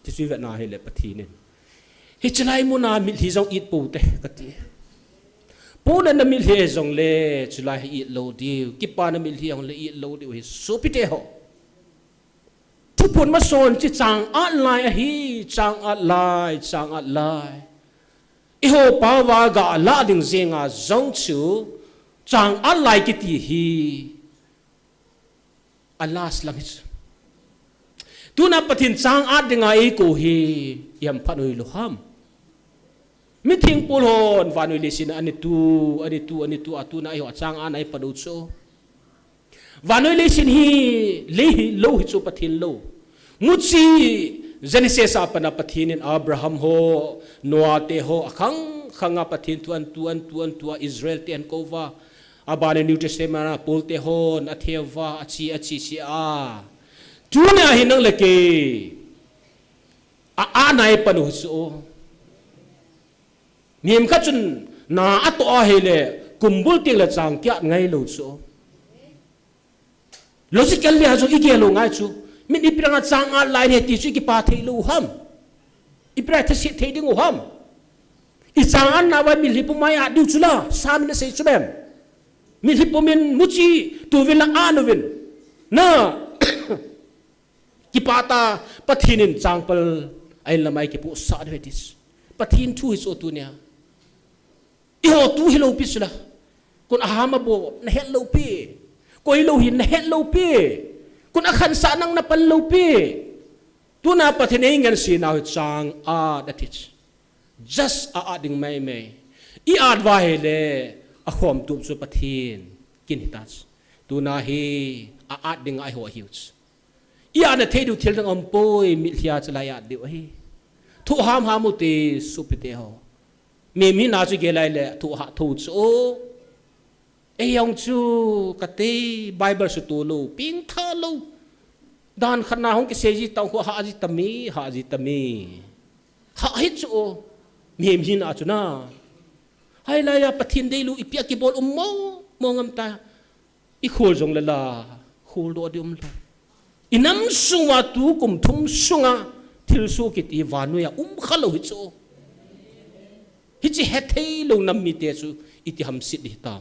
Chuchu ivetna hile Pathen in, hichulai muna mitlhi jong it pou te, kati. Paul in amitlhi jongle, chulai hi it lou diu. Kipana mitlhi jongle it lou diu hi, sopite ho. Thuphon mason chu chang-at lai ahi, chang-at lai, chang-at lai. Eiho pao va galah ding jenga jong chu, chang-at lai kiti hi. A last lang hi chu. Tuna Pathen chang-at dinga eikou hi, ihamphat u hilou ham. Mitheng Paul hon, vannoi leiset a ana tu, ana tu, ana tu, atuna eiho a chang-atna eipan u chu. Vannoi leiset hi, lei hilou hi chu Pathen lou. Muchi, Genesis a pat a Pathen in Abraham ho, Noah te ho, akhang khang a Pathen thu ahin tu, ahin tu, ahin tu a Israel te ahin kou uva. Abana New Testament a Paul te hon athei uva, ache, ache, che a. Tuna hi nang le kei a, a nai panu chu. Mihem khat chun na atoh ahile, kumbul teng le chang kiat ngai lou chu. Logical le a chu igel lou ngai chu. Min ipi dinga chang-at lai ne ti chu ikipa thei lou u ham. Ipi dinga thase thei ding u ham. I chang-atna uva mitlhi pum a i-at diu chu la, sa min asei chu mem. Mitlhi pum in muchi, tu vin la an uvin. Na, kipah tah, Pathen in changpal, ahin lamai kipu sa de tis. Pathen thu hi chu tunia. Eiho tu hilou pi chu la. Kon aham abo, nahet lou pi. Koi lou hi nahet lou pi. Kon akhansah nang napan lou pi. Tuna Pathen in eingansena u hi chang-at ati chu. Just a-at ding maimai. I-at uva ahile, akhom tup chu Pathen kin hita chu. Tuna hi a-at dinga eiho hiu chu. I-atna thei diu thil dang aumpoi, mitlhi a chu la i-at diu ahi. Thoh hamham u te, sopite ho. Mihem hina chu igel lai le, thoh hah tho chu. Ei jong chu, kati, Bible suto lou, pengtha lou. Dan khatna hung kisei ji tah, hung hah ji tami, hah ji tami. Hah hi chu, mihem hina chu na. Hilai a Pathen deilou, ipi a kibol um mo, mo ngam ta. I khol jongle la, kholdoh ding umlou. I nam sunga tu kum thum sunga, thilsoh kiti vannoi a um khalou hi chu. Hiche hethei lou nam mite chu, iti hamset ding hitam.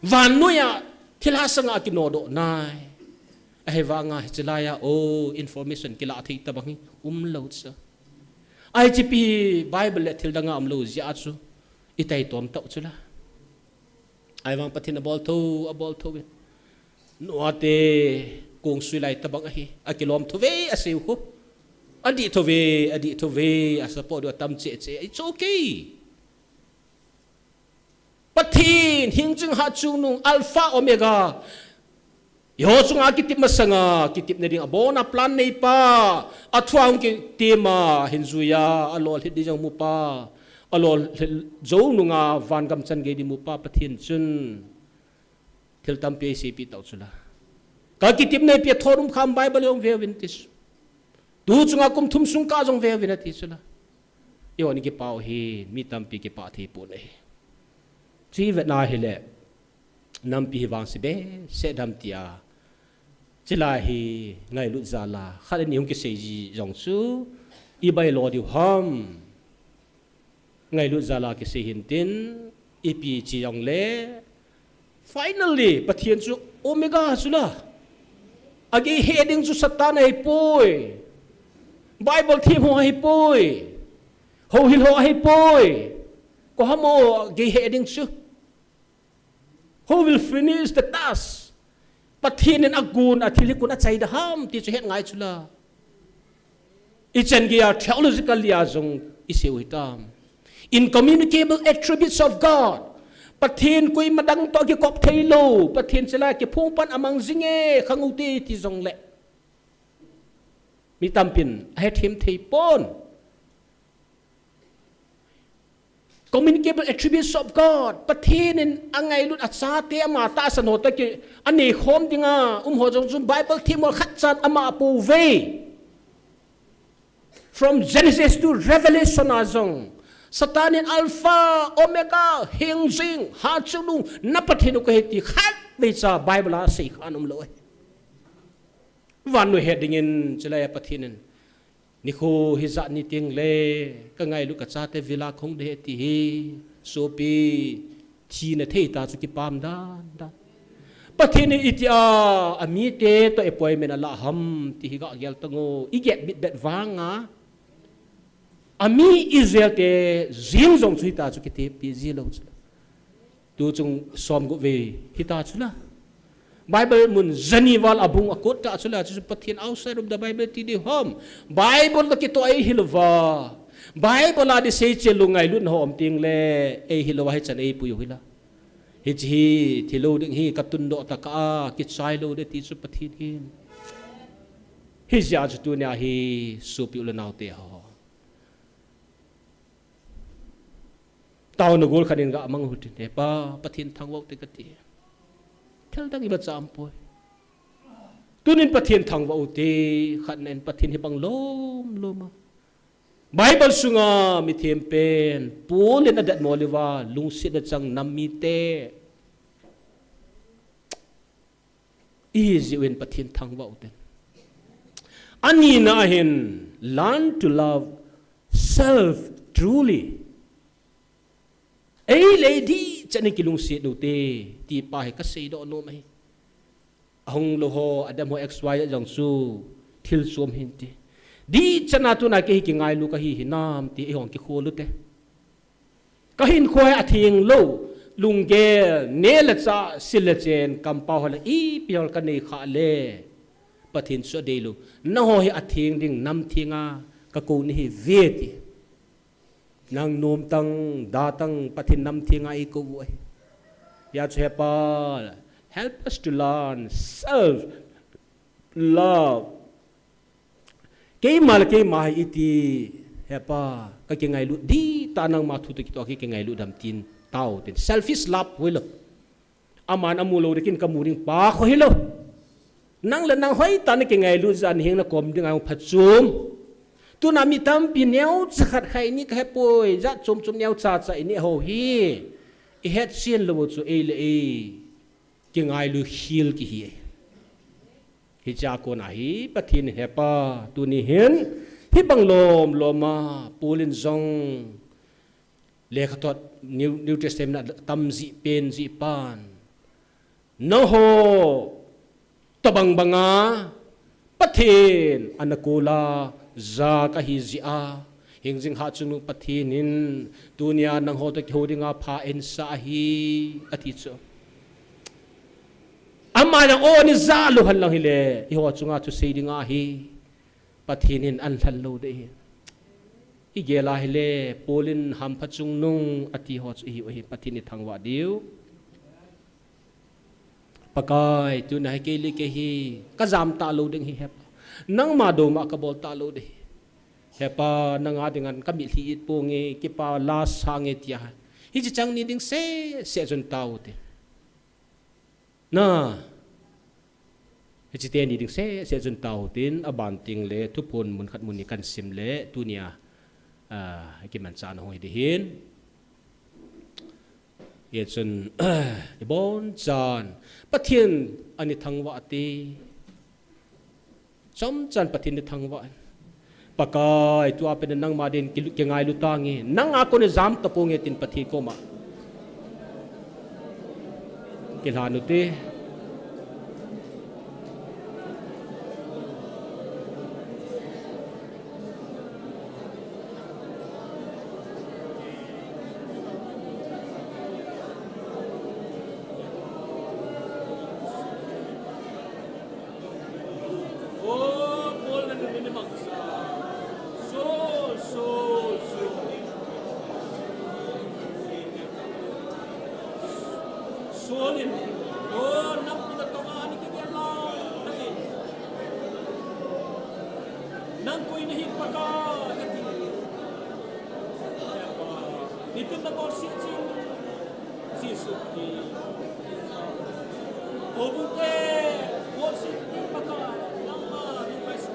Vannoi a, thilha sanga kinodoh nai. Ahivanga hiche lai a, o, information kila thei tabang hi, umlou chu. Ahi chu ipi Bible le thil danga umlou jeh a chu, i taitom tau chu la. Ahivang Pathen in abol tho, abol tho in. Noah te kong sui lai tabang ahi. Akilom tho ve, asei u khu. Adih tho ve, adih tho ve, asa po diu atam cheh cheh. It's okay. Pathen, hing ching hah chungnung, Alpha Omega. Eiho chunga kitep masanga, kitepna ding abona plan neipa, athua hung kitem a, hin juiya, alolhit ding jong mupa, alolhit jou nunga, vangam chan gei ding mupa, Pathen chun. Thil tampi eiseipi tau chula. Ka kitepna ipi a thot um kham Bible jong veuvin ti chu. Tu chunga kum thum sung kah jong veuvin ati chula. Eiho ni kipah u hi, mi tampi kipah thei pon ahi. Chu hi vetna hile, nampi hi vangse behseh dem tia. Chulai hi ngailut jal a, khat ani hung kisei ji jong chu, i bailo diu ham. Ngailut jal a kisei hin tin, ipi chi jongle, finally, Pathen chu Omega chula. Agei he ding chu Satan ahipoi. Bible them ho ahipoi. Houhil ho ahipoi. Koi ham o gei he ding chu? Who will finish the task? Pathen in agon a thil hi koin achai da ham ti chu het ngai chula. Ichan geiya theologically a jong isei u hitam. Incommunicable attributes of God. Pathen koima dang toh kikop theilou. Pathen chula kiphong pan amang jinge khang u te ti jongle, mi tampin ahethem thei pon. Communicable attributes of God. Pathen in angailut achate ama tahsan ho toh ki anei khom dinga um ho jong chu Bible them ho khat chan ama apouve. From Genesis to Revelation a jong, Satan in Alpha, Omega, hingjing, hatchungnung, na Pathen u kahi ti khatvei cha Bible a asei kha aum lou e. Vannoi het dingin chulai a Pathen in, nikho hijat ni tengle, ka ngailut ka chate vil a kahung ding ahi ti hi, sopi, thina thei ta chu kipah dan dan. Pathen in itia, amite toh appointment ala ham ti hi gagel tang o, igel bit bit vang a. Ami Israel te jing jong chu hita chu kitepi ji lou chu. Tu chung som gup vei hita chula. Bible mun jani val a bung a kot ta chula chu Pathen outside of the Bible ti ding ham. Bible toh kitoh eihil uva. Bible a di sei cheh lou ngailutna ho um tengle eihil uva hichan eipui u hila. Hiche hi thilou ding hi ka tundoh tah a kichai lou ding ti chu Pathen hin. Hijeh a chu tunia hi sopi u le naote ho. Taona gol khat in gamang u hitin, He Pa, Pathen thangvah u te kati. Thil dang imacha umpoi. Tunin Pathen thangvah u te, khatna in Pathen hi bang lom lom a. Bible sunga mithem pen, Paul in adatmo uva, lungsetna chang nam mite. Ihi jeh uvin Pathen thangvah u ten. Anina ahin, learn to love self truly. Ei le ei dihchan in kilungset u te, ti pa hi kasei doh nom ahi. Ahung lou ho, adam ho X Y Z jong chu thil chom hinte. Dihchan a tuna kei hi kingailu kahi hinam ti eihon kikhol u te. Kahinkho hi atheng lou, lunggel, neh le chah, sil le chen, kampao ho le ipi ho kanei khah le, Pathen chu adei lou. Nangho hi atheng ding, nam theng a kakou nahiuve ti. Nang nom tang, da tang, Pathen nam theng a eikou u ahi. Hijeh chun He Pa, help us to learn self love. Keima le keima hi iti, He Pa, kakingailut dihtah nangma thu toh kitoh a kakingailut dam tin tao tin. Selfish love hoilou. Aman amu lou ding in kamu ding pa kho hilou. Nang le nang hoitah in nakingailut jeh a nahenga nakom ding a hung phachom. Tuna mi tampi neocha khat khat ini kahepoi, jat chom chom neocha cha ini ho hi. Ihetchen lou chu ei le ei kingailu khel kihi. Hichea kona hi Pathen in He Pa tuni hin hibang lom lom a Paul in jong lekhathot New, New Testament a tam jeh pen jeh pan. Nangho tobang banga Pathen ana kol a ja kahi jeh a, hingjing hatchungnung Pathen in tunia nangho toh kihou dinga pha eisah ahi, ati chu. Ama jong o ni ja lou henlang hile, eiho chunga thusei ding ahi. Pathen in ahin lhal lou ding ahi. Igel a hile, Paul in hampha chungnung ati ho chu ihiu ahi, Pathen in ithangvah diu. Pakai, tuna hi kei le kei hi, kajam talou ding ahi He Pa. Nangma douma kabol talou ding ahi. He Pa, nanga dinga kamitlhi it ponge, kipa la sange tia. Hiche chang ni ding seh seh chun tao te. Na, hiche teni ding seh seh chun tao tin, aban teng le, thuphon mun khat mun ni kahin sim le, tunia, ah, kimanchahna hung hi ding ahin. Hichun, ibon chan, Pathen ana thangvah te. Chomchan Pathen ana thangvah in. Pakai, tua pen nangma din ki, kingailu tange. Nang a kon jam taponge tin Pathen koma. Kilhan ute. Sol in, o, nampi na tonga ni kigel lang, nang koi nahi Pakai, kati. Nitin na bolse ching, Jesu ki. O bute, bolse ching Pakai, nangma, ni Pakai.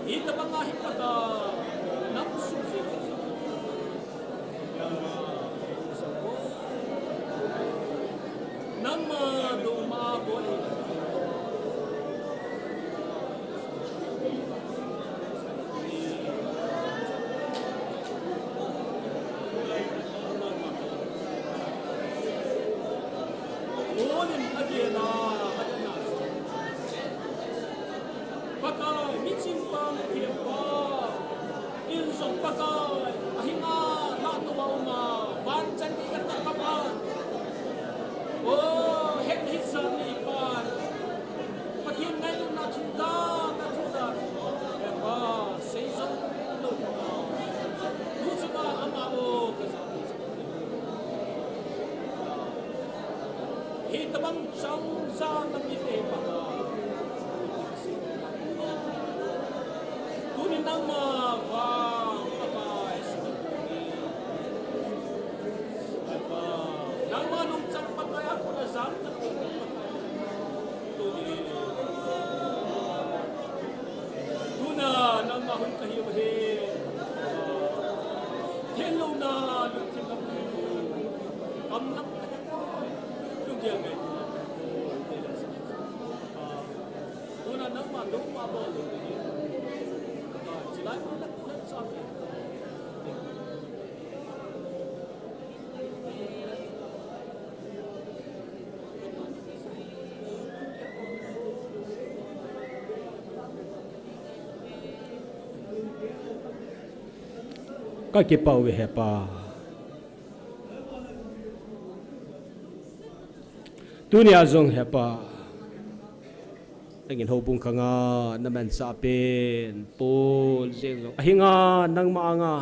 Hitabang ahi Pakai, nang suji. Nangma duma boi. Monin agena, agena. Pakai, miching pa, mithiam pa. In jong Pakai, ahinga, na tuma uma, van chan ni ka ta pa pa. O, het hit sa ni pa. Pathen ngailutna thu da, ka thu da. E pa, sei jong lou. Thu chunga ama o, ka jong. Hitabang chang sa na mi te pa. Tuni nangma vang Pakai. Nangma lungchang Pakai a kona jam na. Tuni. Tuna nangma hun kahiu hi. Thenlouna lungthim lam. Kamlam. Lunggel ngai. Tuna nangma lungma bol. Chilai mun na kuhan sa. Ka kipah uve Hepa. Tunia jong Hepa. Nangin houbung khanga, na manchah pen, Paul, jeng jong. Ahinga, nangma anga,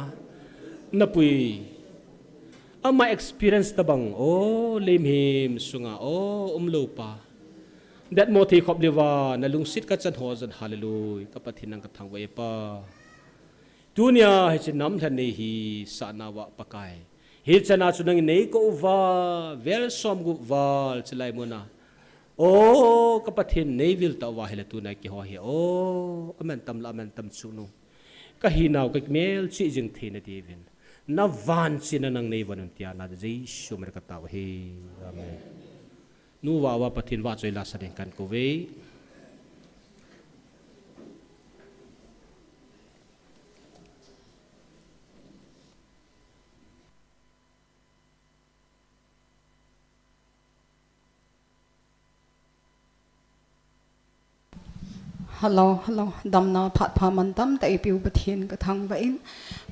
na pui. Ama experience tabang, o, lim him sunga, o, umlou pa. Datmo thei khop liva, na lungset ka chan ho jong, hallelujah, ka Pathen nang ka thangvah e Pa. Tunia hiche nam lhan nei hi sahna uva Pakai. Hichana chu nangin nei kou uva, vel som gup val chilai muna. O, ka Pathen nei vil tauva hile tuna keiho hi. O, aman tam la, aman tam chu nu. Ka hinau, ka melchih jing theina diuvin. Na vanchina nang nei von un tia na Jesu min ka tao hi. Amen. Nu va va Pathen vahchoi la sa ding kan kou ve. Hello, hello. Damna phat pha mantam tah eipiu Pathen ka thangvah in,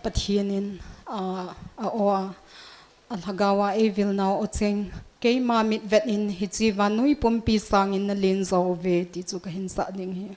Pathen in, ah, a o a, a lhagao a eivilnau o cheng, keima mitvet in hiche vannoi pumpi sangin na len jo uve ti chu ka hin sah ding ahi.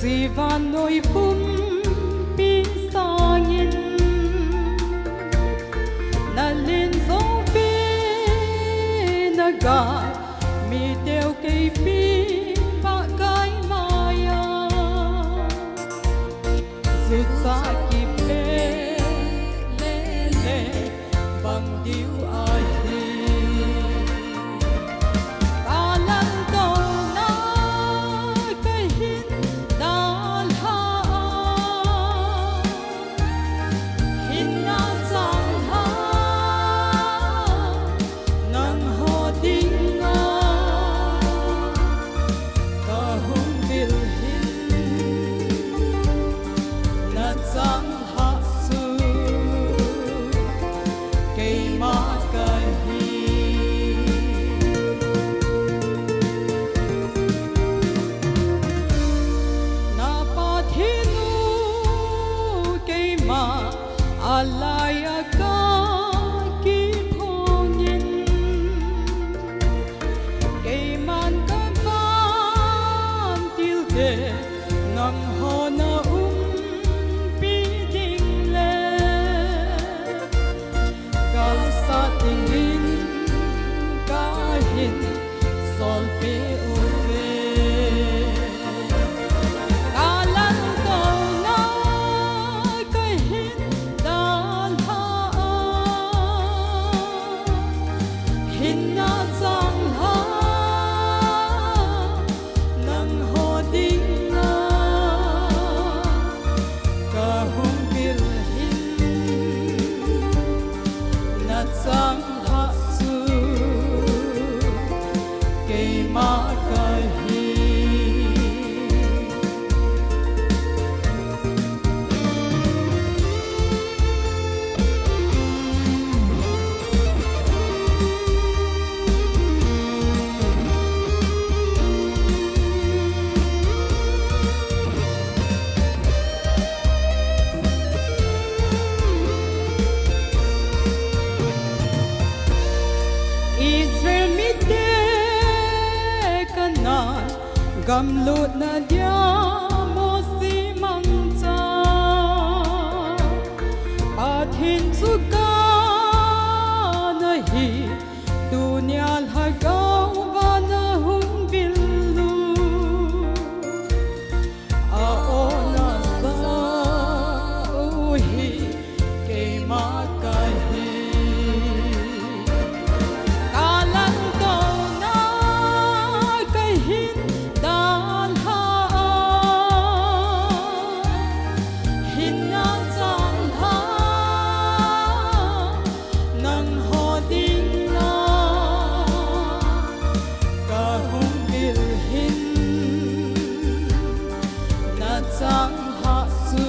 Sivannoi pumpi sangin, nalen jong pe naga, mi teu keipi pa kai maya. Jucha kipe lele bang diu ahi. Kalan tona kahin dalha a, hinna chang ha nangho dinga kahung vil hin, nachang hah chu keima kahi. Na Pathen u keima alai a kakithongin, keiman kavantil te nangho naumpi ding le, kalsat dingin kahin solpeh uve. Kalan tona kahin dalha a, hinna chang ha nangho dinga kahung vil hin, nachang hah chu keima kahi. Israel mite Canaan gam lutna dia Mosi mangcha, Pathen chu ka nahi, tunia lhagao vana hung vil u, a-ona sa u hi keima kahi. Kalan tona kahin dalha a, hinna chang ha nangho dinga kahung vil hin, nachang hah chu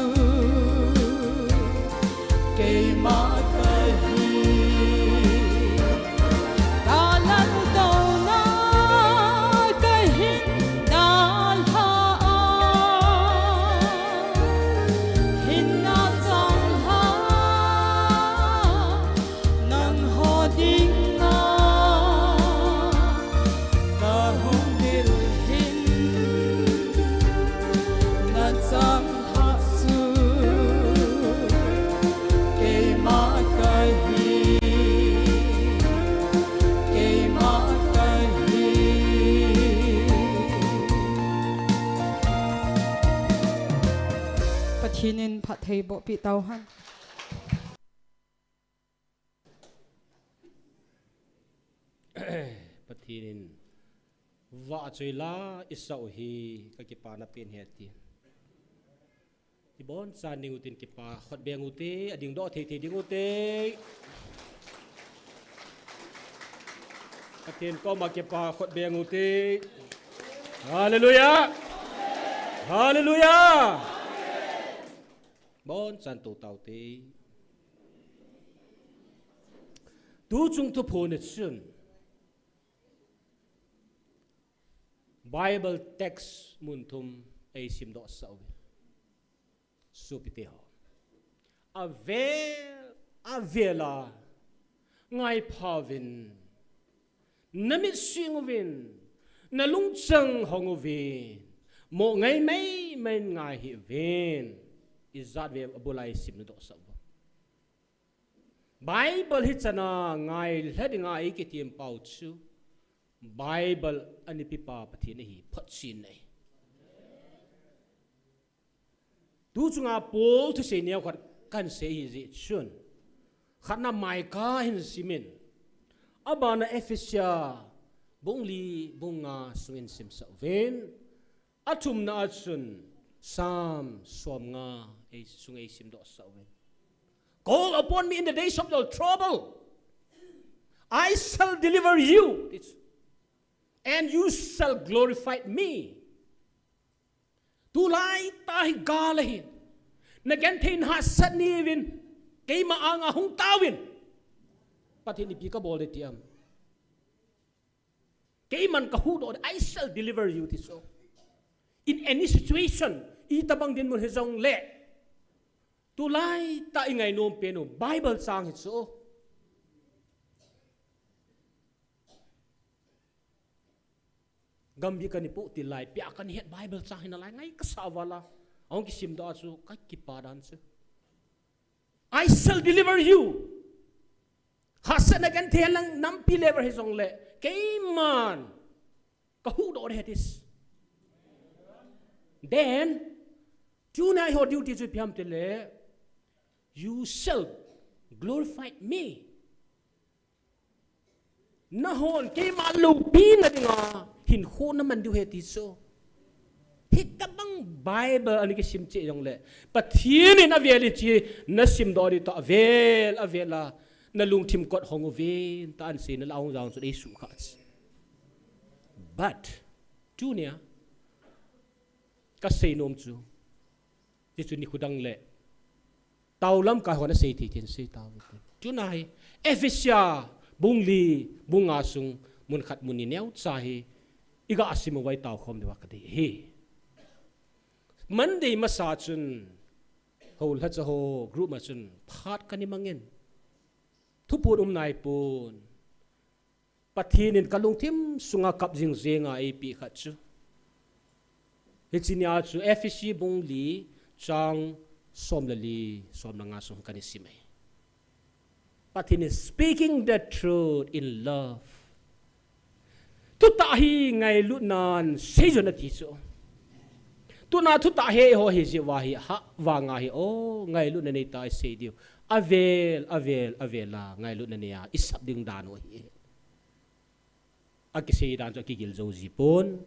keima kahi. Kalan tona kahin dalha a, hinna chang ha nangho dinga kahung vil hin, nachang hah chu keima kahi, keima kahi. Pathen in phattheiboh peh tauhen. Pathen in vahchoi la isah u hi kakipana pen ahi ati. Iboncha ding utin kipa khut beng ute, adingdoh thei thei ding ute. Pathen koma kipa khut beng ute. Hallelujah. Hallelujah. Bonchan tou taute. Tuchung thuphon a chun Bible text mun thum eisimdoh sah uve. Sopite ho, avel avel a ngaipha uvin, namit sing uvin, nalungchang hong uvin, Mo ngai mai mai ngai hi ven. Ijat ve abulai sim na do sa ba. Bible hi chana ngai lha dinga i kitim pau chu. Bible ani pipa Pathen hi phat sin nei. Tu chunga Paul thusei neo khat kan sei hi jeh chun. Khatna Micah hin simin. Abana Ephesia bung li bung nga sungin sim sa ven. Athumna a chun Psalm som nga ei sung ei sim do sa ven. Call upon me in the days of your trouble. I shall deliver you. And you shall glorify me. Tulai ta hi gal ahi. Na genthei na hahsat ni vin. Keima anga hung tauvin. Pathen ipi ka bol de tiam. Keiman ka huhdoh de, I shall deliver you, ti so. In any situation, itabang dinmun hi jong le. Tulai ta i ngainom pen u, Bible chang hi so. Gambi kani po ti lai, pia kani het Bible chang hi na lai, ngai ka sa vala. Ahung kisim da chu, ka kipa dan chu. I shall deliver you. Hahsatna genthei lang nampi lever hi jong le. Keiman. Ka huhdoh de hetis. Then, tuna i ho duty chu ipi ham ti le. You shall glorify me. Nahon keima loupina dinga hinkho na man diu ahi ti chu. Hitabang Bible ani kisim cheh jong le. Pathen in avel in chi na sim doh di toh avel, avel a. Na lungthim kot hong uvin ta an sei na la hong jang chu dei su kha. But, tunia, ka sei nom chu. Ti chu ni khudang le. Taulam ka hon a sei thei thei sei tau. Tunai, Ephesia, bung li, bung nga sung, mun khat mun ni neo cha hi, i ga asim vai tau khom de wa ka dei hi. Monday masa chun, ho lha cha ho, group ma chun, phat ka ni mangin. Thupun um nai pun. Pathen in ka lungthim sunga kap jing jenga eipi khat chu. Hichi nia chu Ephesi bung li chang som le li, som le nga sung kani sim e. Pathen in speaking the truth in love. Thutah hi ngailutnan sei jo na ti chu. Tuna thutah he ho hi ji wa hi ha wa nga hi o ngailutna nei ta sei diu. Avel, avel, avel a ngailutna nei a i sap ding dan u hi. A kisei dan chu a kigil jo ji pon.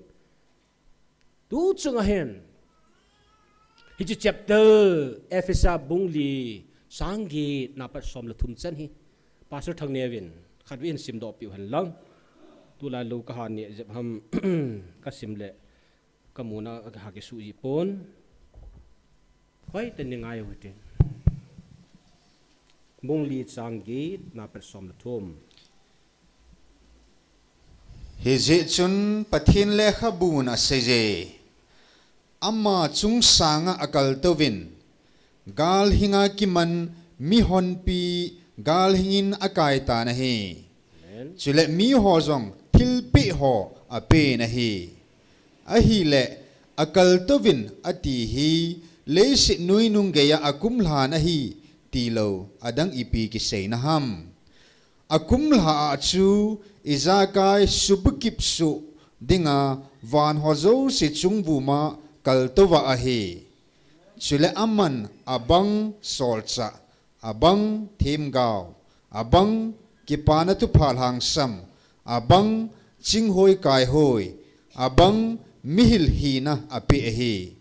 Tu chunga hin. Hichi chapter Ephesa bung li chang get na pat som le thum chan hi. Pastor Thangneo in khat vei in sim doh piu hen lang. Tulai lo ka ha ni jep ham ka sim le. Ka muna a ka ha kisuh ji pon. Hoi, ten ni ngai u hitin. Bung li chang get na pat som le thum. Hijeh chun Pathen lekhabun asei je. Ama chungsanga akal touvin. Galhinga kiman mihonpi galhingin akai tan ahi. Amen. Chule miho jong thilpeh ho apen ahi. Ahile, akal touvin ati hi, leiset nuinung geiya akumlhan ahi, tilou, adang ipi kiseina ham. Akumlha a chu, ijakai subukip suh dinga, van ho jouse chungvuma kaltouva ahi. Chule aman abang solchah, abang themgao, abang kipana thupha lhangsam, abang chinghoi kaihoi, abang mihil hina apeh ahi.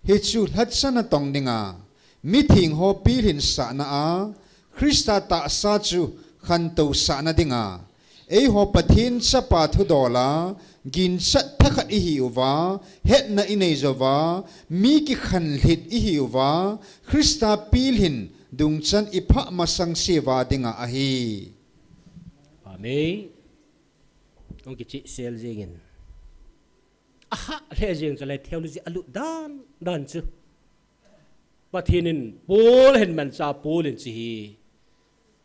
Hichu lhatsan atong dinga, mitheng ho pilhin sahna a, Christa tahsa chu khantou sahna dinga, eiho Pathen chapa thudola, ginchat thakhat ihiuva, hetna inei jouva, mi kikhanlhit ihiuva, Christa pilhin dungchan iphah masang seuva dinga ahi. Amen. Hung kichihsel jengin. Aha, lheh jeng chu le theology alut dan, dan chu. Pathen in Paul hin mancha Paul in chi hi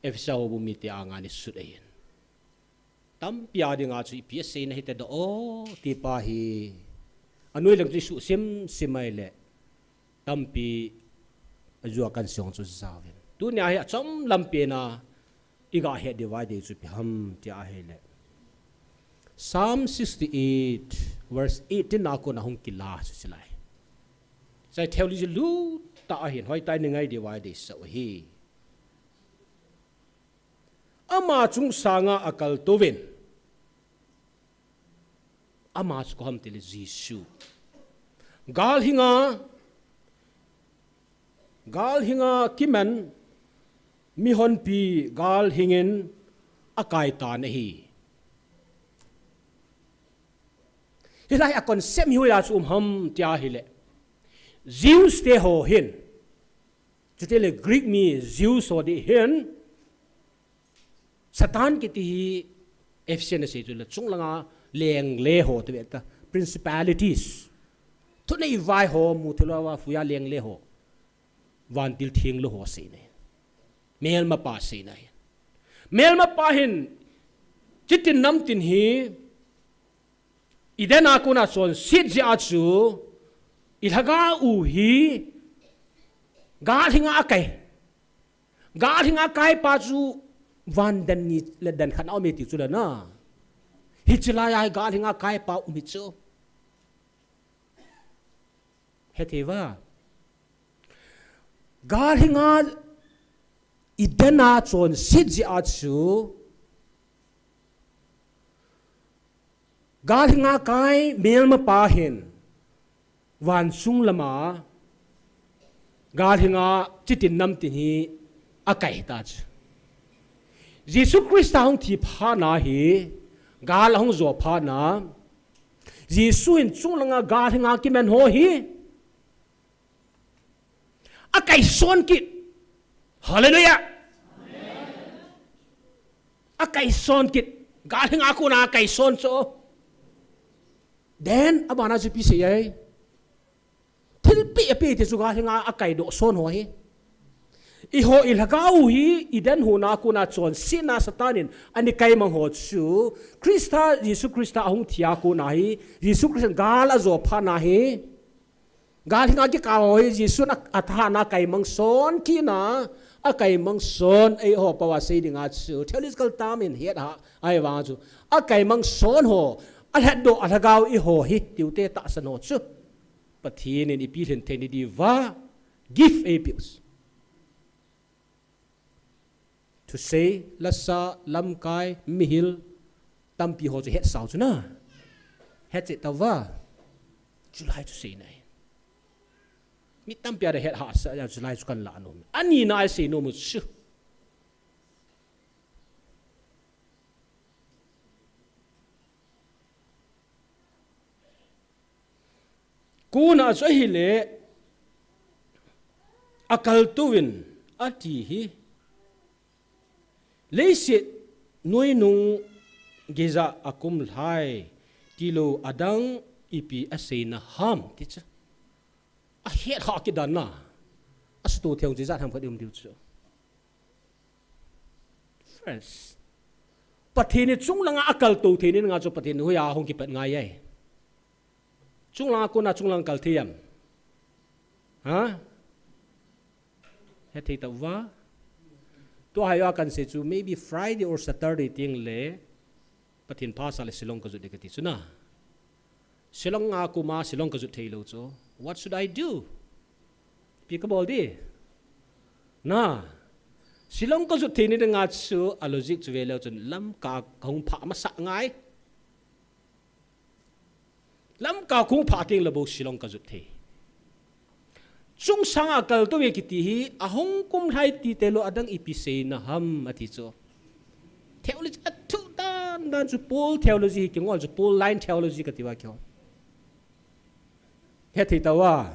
Ephesa ho bu mite anga ni sut ahin. Tampi a dinga chu ipi asei na hite do o, ti pa hi. Anoi lang chu isuh simsim ahile tampi ajua kan song chu jauvin. Tunia hi achom lampi na iga het diu vai dei chu ipi ham tia ahile, Psalm sixty-eight verse eighteen a kona hung kila chu silai. Chai theology lut tah ahin, hoitah in ingai diu vai dei sah u ahi. Ama chungsanga akaltouvin. Ama chu koi ham tile Jesu. Gal hinga, gal hinga kiman, mihonpi gal hingin akai tan ahi. Hilai a concept hi hoiya chu um ham tia ahile, Jews te ho hin, chutile Greek mi Jews ho ding hin, Satan kiti hi Ephesian a asei chu le chunglanga lengle ho ti ve ta, principalities. Thunei vai ho, muthilou a fuya lengle ho. Vantil thenglou ho asei nai. Melmapa asei nai. Melmapa hin chitin namtin hi Eden a kona chonset jeh a chu ilhagao u hi gal hinga akai. Gal hinga akaipa chu van dan ni le dan khat a um e ti chu le na. Hiche laiya hi gal hinga akaipa um hi chu. Hethei uva. Gal hinga Eden a chonset jeh a chu gal hinga akai melmapa hin van sung lama gal hinga chitin namtin hi akai ta chu. Jesu Christa hung thi phat na hi gal ahung jo phat na Jesu hin chunglanga gal hinga kiman ho hi akai son kit. Hallelujah. Akai son kit. Gal hinga kona akai son chu. Then abana chu ipi asei ai. Thilpeh apeh te chu gal hinga akai doh son ho hi. Eiho ilhagao u hi Eden hon a kona chonset na Satan in ana kaimang ho chu Christa, Jesu Christa ahung thi a kona hi Jesu Christa gal ajo phat na hi. Gal hinga kikah ho hi Jesun a, athahatna kaimang son kit na, akaimang son eiho pao a sei dinga chu theological term in het a, ahivang chu akaimang son ho, alhatdoh a lhagao eiho hi tiute tahsan ho chu Pathen in eipilhin theina diuva gift eipeh u. Thusei, lasa, lamkai, mihil, tampi ho chu hetsau chu na. Hetchet tauva. Chulai chu sei nai. Mi tampi a ding hethahsa a chulai chu kan la nom. Ani na a sei nom u chu. Kona chu ahile, akaltouvin ati hi. Leiset noinung geija akumlhai tilou adang ipi aseina ham ti chu. Ahet ha kidan na. Asuto thei jeh jat ham khat um diu chu. Friends. Pathen in chunglanga akaltou theina dinga chu Pathen in hoiya hung kipat ngai ai. Chunglanga kona chunglang kal thei am. Ha? Hethei tauva. Tua hi a kan sei chu maybe Friday or Saturday teng le Pathen phasah le Shillong kajot ding kati chu na. Shillong a koma Shillong kajot theilou chu. What should I do? Ipi kabol ding? Na. Shillong kajot theina dinga chu a logic chu veleu chun Lamka kahung phah masah ngai. Lamka kahung phah teng le bou Shillong kajot thei. Chungsanga kaltou e kiti hi, ahung kumlhai ti tilou adang ipi seina ham ati chu. Theology athu dan dan chu Paul theology hi kingol chu Paul line theology kati uva kihou. Hethei tauva.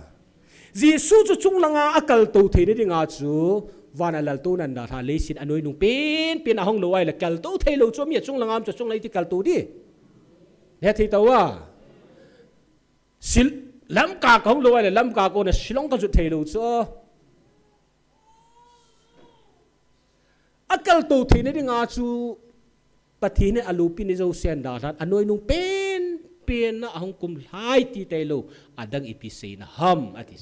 Jesu chu chunglanga akaltou theina dinga chu, vana laltouna dalha leiset a noinung penpen ahung lou ahile kaltou theilou chu mi a chunglanga um chu chunglai ti kaltou ding. Hethei tauva. Sil-, Lamka kahung lou ahile Lamka kona Shillong kajot theilou chu. Akaltou theina dinga chu Pathen in aloupina jousen dalhan, anoinung pen, penpen a ahung kum lhai ti tailou, adang ipi seina ham, ati.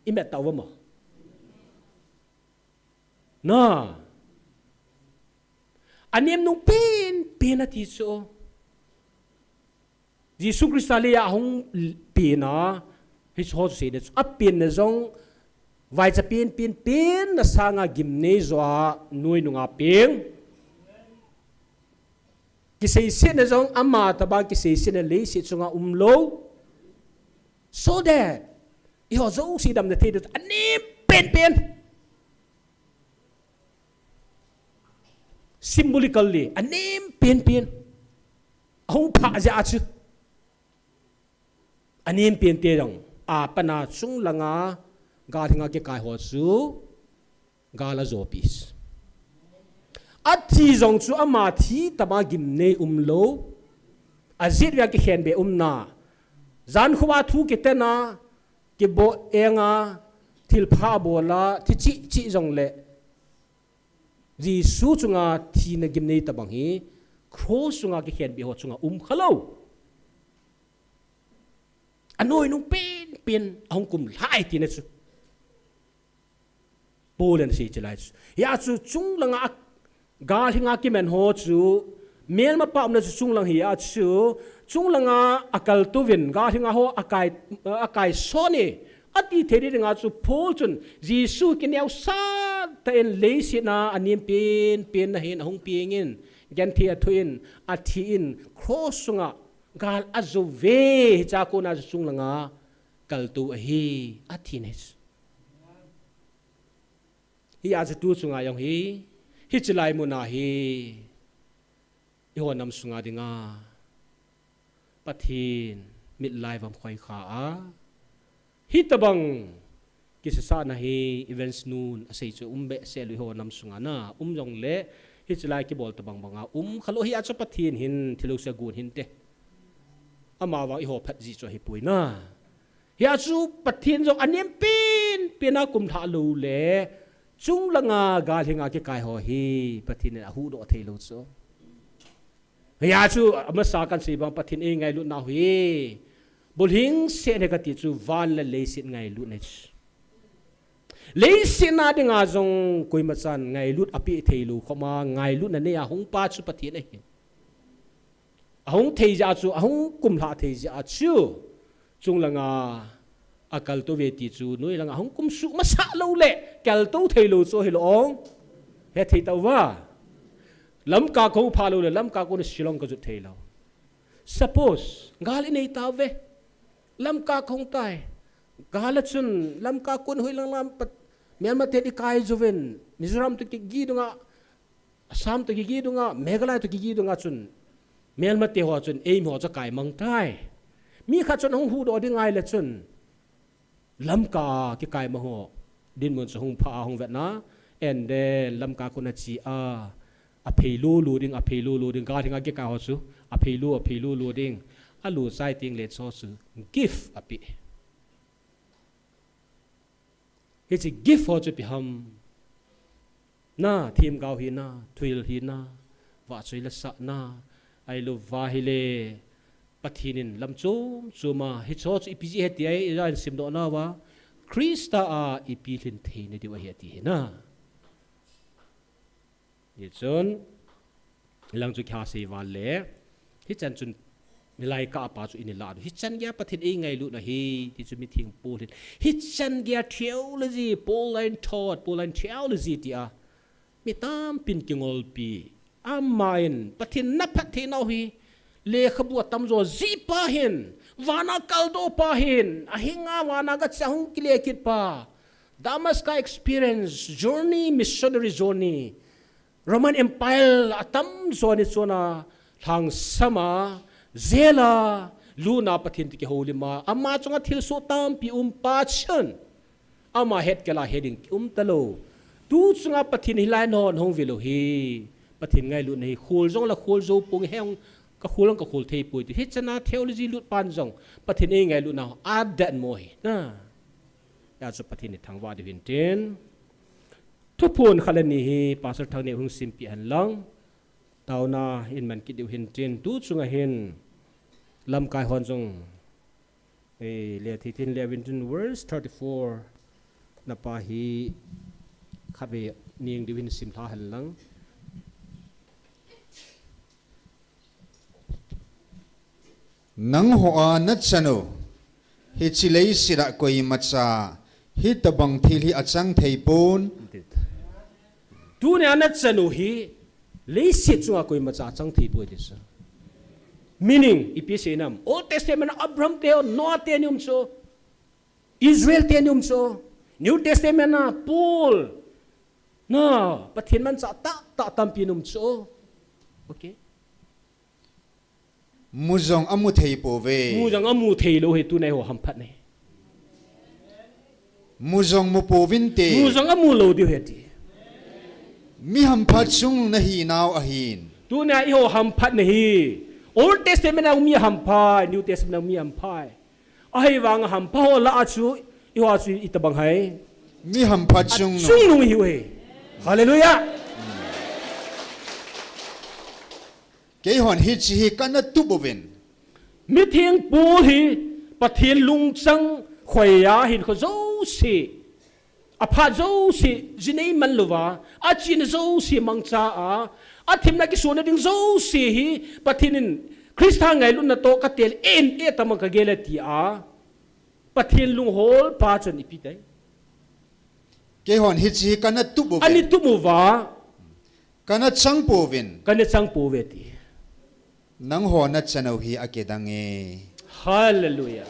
Imet tauva mo. Na. Anem nung penpen ati chu. Jesu Christa leiya ahung pen a, hiche ho chu seina chu. Apenna jong, vaicha penpen, penna sanga gimnei jo a, noi nunga peng. Kiseisetna jong ama tobang kiseisetna leiset chunga umlou. So that, eiho jouse damna thei diu, anem penpen. Symbolically, anem penpen. Ahung phah jeh a chu. Anem pente jong, apatna chunglanga gal henga kikai ho chu, gal ajopeh. Athi jong chu ama thi tobang gimnei umlou. Ajet uva kikhenbeh umna. Jan khoa thu kitena, kiboh enga, thilpha abola, thi cheh cheh jongle. Jesu chunga thina gimnei tobang hi, cross chunga kikhenbeh ho chunga um khalou. Anoi nung penpen, ahung kum lhai tina chu. Paul in asei chu lai chu. Hia chu chunglanga a, gal henga kiman ho chu, melmapa umna chu chunglang hia chu, chunglanga akaltouvin, gal henga ho akai, akai son e, ati thei dinga chu Paul chun, Jesu kineosah tah in leiset a anem penpen na hin ahung pengin, genthei athoh in, athi in, cross chunga gal ajouve, hichea kona chu chunglanga kaltou ahi, ati nai. Hia chu tu chunga jong hi, hiche lai muna hi, eiho nam sunga dinga, Pathen mitlai vamkhoi kha a, hitobang kisasahna hi Evans nun asei chu um behseh lou eiho nam sunga na, um jongle, hiche lai kibol tobang banga um khalou hia chu Pathen hin thilse gon hinte. Amavang eiho phat jeh chu ahipoi na. Hia chu Pathen jong anem penpen a kum lha lou le, chunglanga gal henga kikai ho hi Pathen in ahuhdoh theilou chu. Hia chu amasa kahin sei bang Pathen eingailutna hi, bulhing seh in kati chu van le leiset ngailutna chu. Leiset a dinga jong koimachan ngailut apeh theilou khoma ngailutna neiya hungpa chu Pathen ahi. Ahung thei jeh a chu, ahung kum lha thei jeh a chu. Chunglanga akaltouve ti chu, noilanga ahung kumsuh masah lou le, kaltou theilou chu hilou ong. Hethei tauva. Lamka kahung phah lou le, Lamka kona Shillong kajot theilou. Suppose, gal inei tauve. Lamka kahung tai. Gal a chun, Lamka kon hoilang lam pat, Myanmar te ikai jouvin, Mizoram toh kigi dunga, Assam toh kigi dunga, Meghalaya toh kigi dunga chun, Myanmar te ho chun, eimi ho chu akai mang tai. Mi khat chun ahung huhdoh ding ahile chun, Lamka kikai mang ho, dinmun chu hung phah a hung vetna, and then Lamka kona che a, aphei lulu ding, aphei lulu ding, gal henga kikai ho chu, aphei lu, aphei lulu ding, alu chai tengle chu chu, gift apeh. Hiche gift ho chu ipi ham. Na, themgao hina, thuhil hina, vahchoi lasahna, ahilou va hile, Pathen in lam chom chom a, hiche ho chu ipi jeh ham ti a, ijat in simdoh nauva, Christa a ipi lhin theina diu ahi ati hi na. Hichun, lang chu kihasei val le, hichan chun, milai kah pa chu ina lah diu. Hichan geiya Pathen eingailutna hi, ti chu mitheng Paul hin. Hichan geiya theology, Pauline thought, Pauline theology tia. Mi tampin kingolpi. Aman, Pathen na phatthei nau hi. Lekhabu atamjo jihpa hin. Vana kaldohpa hin. Ahinga vana gache a hung kile kitpa. Damascus experience, journey, missionary journey. Roman Empire atamjo ni chona lhangsam a, jail a, luna Pathen toh kihoulim a, ama chunga thilsoh tampi umpa chun, ama hetkel a heding kium talou. Tu chunga Pathen hilai nahon hung velou hi, Pathen ngailutna hi, khol jong la khol jou pong heng, kakhol jong kakhol thei poi ti. Hichana theology lutpan jong, Pathen eingailutna, adat mo hi. Na. Hia chu Pathen ithangvah diu hintin. Thuphon khat le ni hi Pastor Thangneo hung simpeh hen lang. Taona in man kit diu hintin. Tu chunga hin. Lamkai hon jong, eh, le thi thin le vin tin verse thirty-four na pa hi khatvei ning diu hin sim lha hen lang. Nangho a nachanu, hiche leiset a koimacha, hitabang thil hi achang thei pon. Tunia nachanu hi, leiset chunga koimacha achang thei poi ti chu. Meaning, ipi sei nam, Old Testament a Abraham te, Noah te ni um chu, Israel te ni um chu, New Testament a Paul, na, Pathen manchah tah, tah tampi ni um chu. Okay. Mu jong amu thei pouve. Mu jong amu thei lou hi, tuna eiho hamphat nahi. Mu jong mu pouvinte. Mu jong amu lou diu ahi ti. Mi hamphat chungnung nahi nau ahin. Tuna eiho hamphat nahi. Old Testament a mi hamphai, New Testament a mi hamphai. Ahivang a hampha ho lah a chu, eiho chu itabang ham. Mi hamphat chungnung. Chungnung ihiu ahi. Hallelujah. Keihon hiche hi kana tup uvin. Mitheng Paul hi Pathen lungchang khoiya hinkho jouse, aphat jouse, jinei man louva, achena jouse mangcha a, athemna kisona ding jouse hi Pathen in Christa ngailutna toh katel in e tama kagel e tia, Pathen lunghol pa chun ipi tai. Keihon hiche hi kana tup uvin. Ana tup uva. Kana chang pouvin. Kana chang pouve ti. Nangho nachanu hi akidang e. Hallelujah.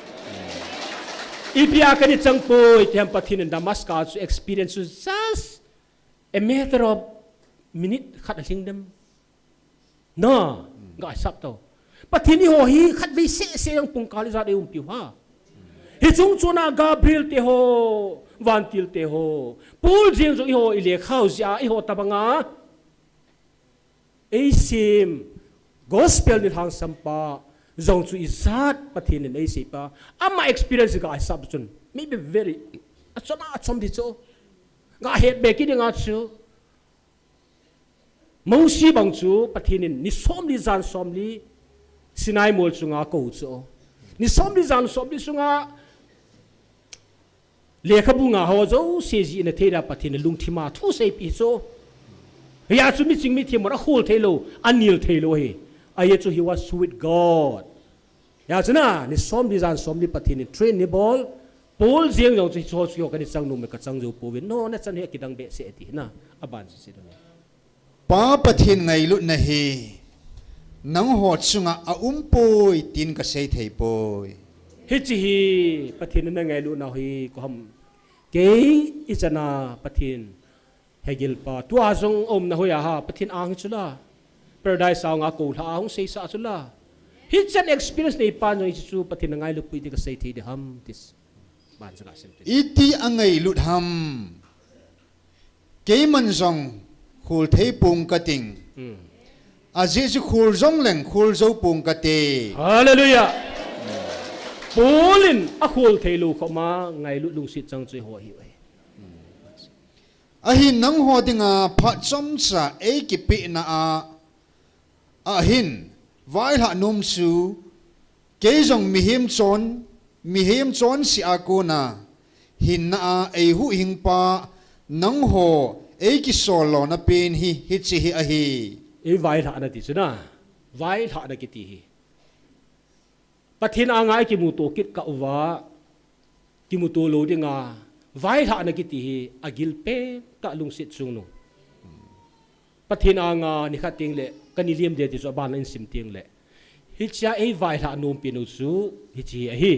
Ipi a kana chang poi ti ham, Pathen in Damascus chu experience chu just a matter of minute khat alhing dem. Na, ga sap tau. Pathen eiho hi khatvei seh seh jong pungkal ijat eiumpiu ham. Hiche chungchon a Gabriel te ho, vantil te ho, Paul jeng jong eiho ilekhau jeh a, eiho tabang a eisem, gospel nilhang sampa jong chu ijat Pathen in eisei pa. Ama experience ga sap chun, maybe very, achom a achom di chu. Ga het be kit ding a chu. Mosi bang chu Pathen in ni somli jan somli Sinai mol chunga akou chu. Ni somli jan somli sunga lekhabu nga ho jouse jihna thei dia Pathen in lungthim a thu seipi chu. Hia chu miching mithem hon akhol thei lou, anel thei lou ahi. Ajeh chu he was with God. Hia chu na, ni somli jan somli Pathen in train ana bol. Paul jeng jong chu hicheho chu kana chang nom e, kachang jou pouvin. Nangho nachanu hi akidang behseh e ti na, aban chu chu na. Pa Pathen ngailutna hi nangho chunga aum poi tin kasei thei poi. Hiche hi Pathen in angailutna hi kou ham. Kei ichan a Pathen hegil pa. Tua jong aumna hoi a ha, Pathen ang hi chu la. Paradise a hung a kou lha a hung seisah chu la. Hichan experience nei pa jong hiche chu Pathen angailut poi ti kasei thei di ham ti. Ban chu kasei thei. Iti angailut ham. Keiman jong khol thei pong kating. Hmm. Ajeh chu khol jong leng khol jou pong kate. Hallelujah. Paul in akhol thei lou khop ma ngailut lungset chang chu eiho ahi uve. Ahin nangho dinga phat chomcha eikipehna a, ahin vailhah nom chu, kei jong mihem chon, mihem chonse a kona hinna a eihuhhing pa nangho eikisol lona pen hi hiche hi ahi. Eivailhahna ti chu na, vailhahna kiti hi. Pathen anga eikimuto kit kah uva, kimuto lou dinga, vailhahna kiti hi agil pen tah lungset chungnung. Pathen anga nikhat teng le, kana lem ding ti chu aban a isim teng le. Hichea eivailhah nompi u chu, hiche hi ahi.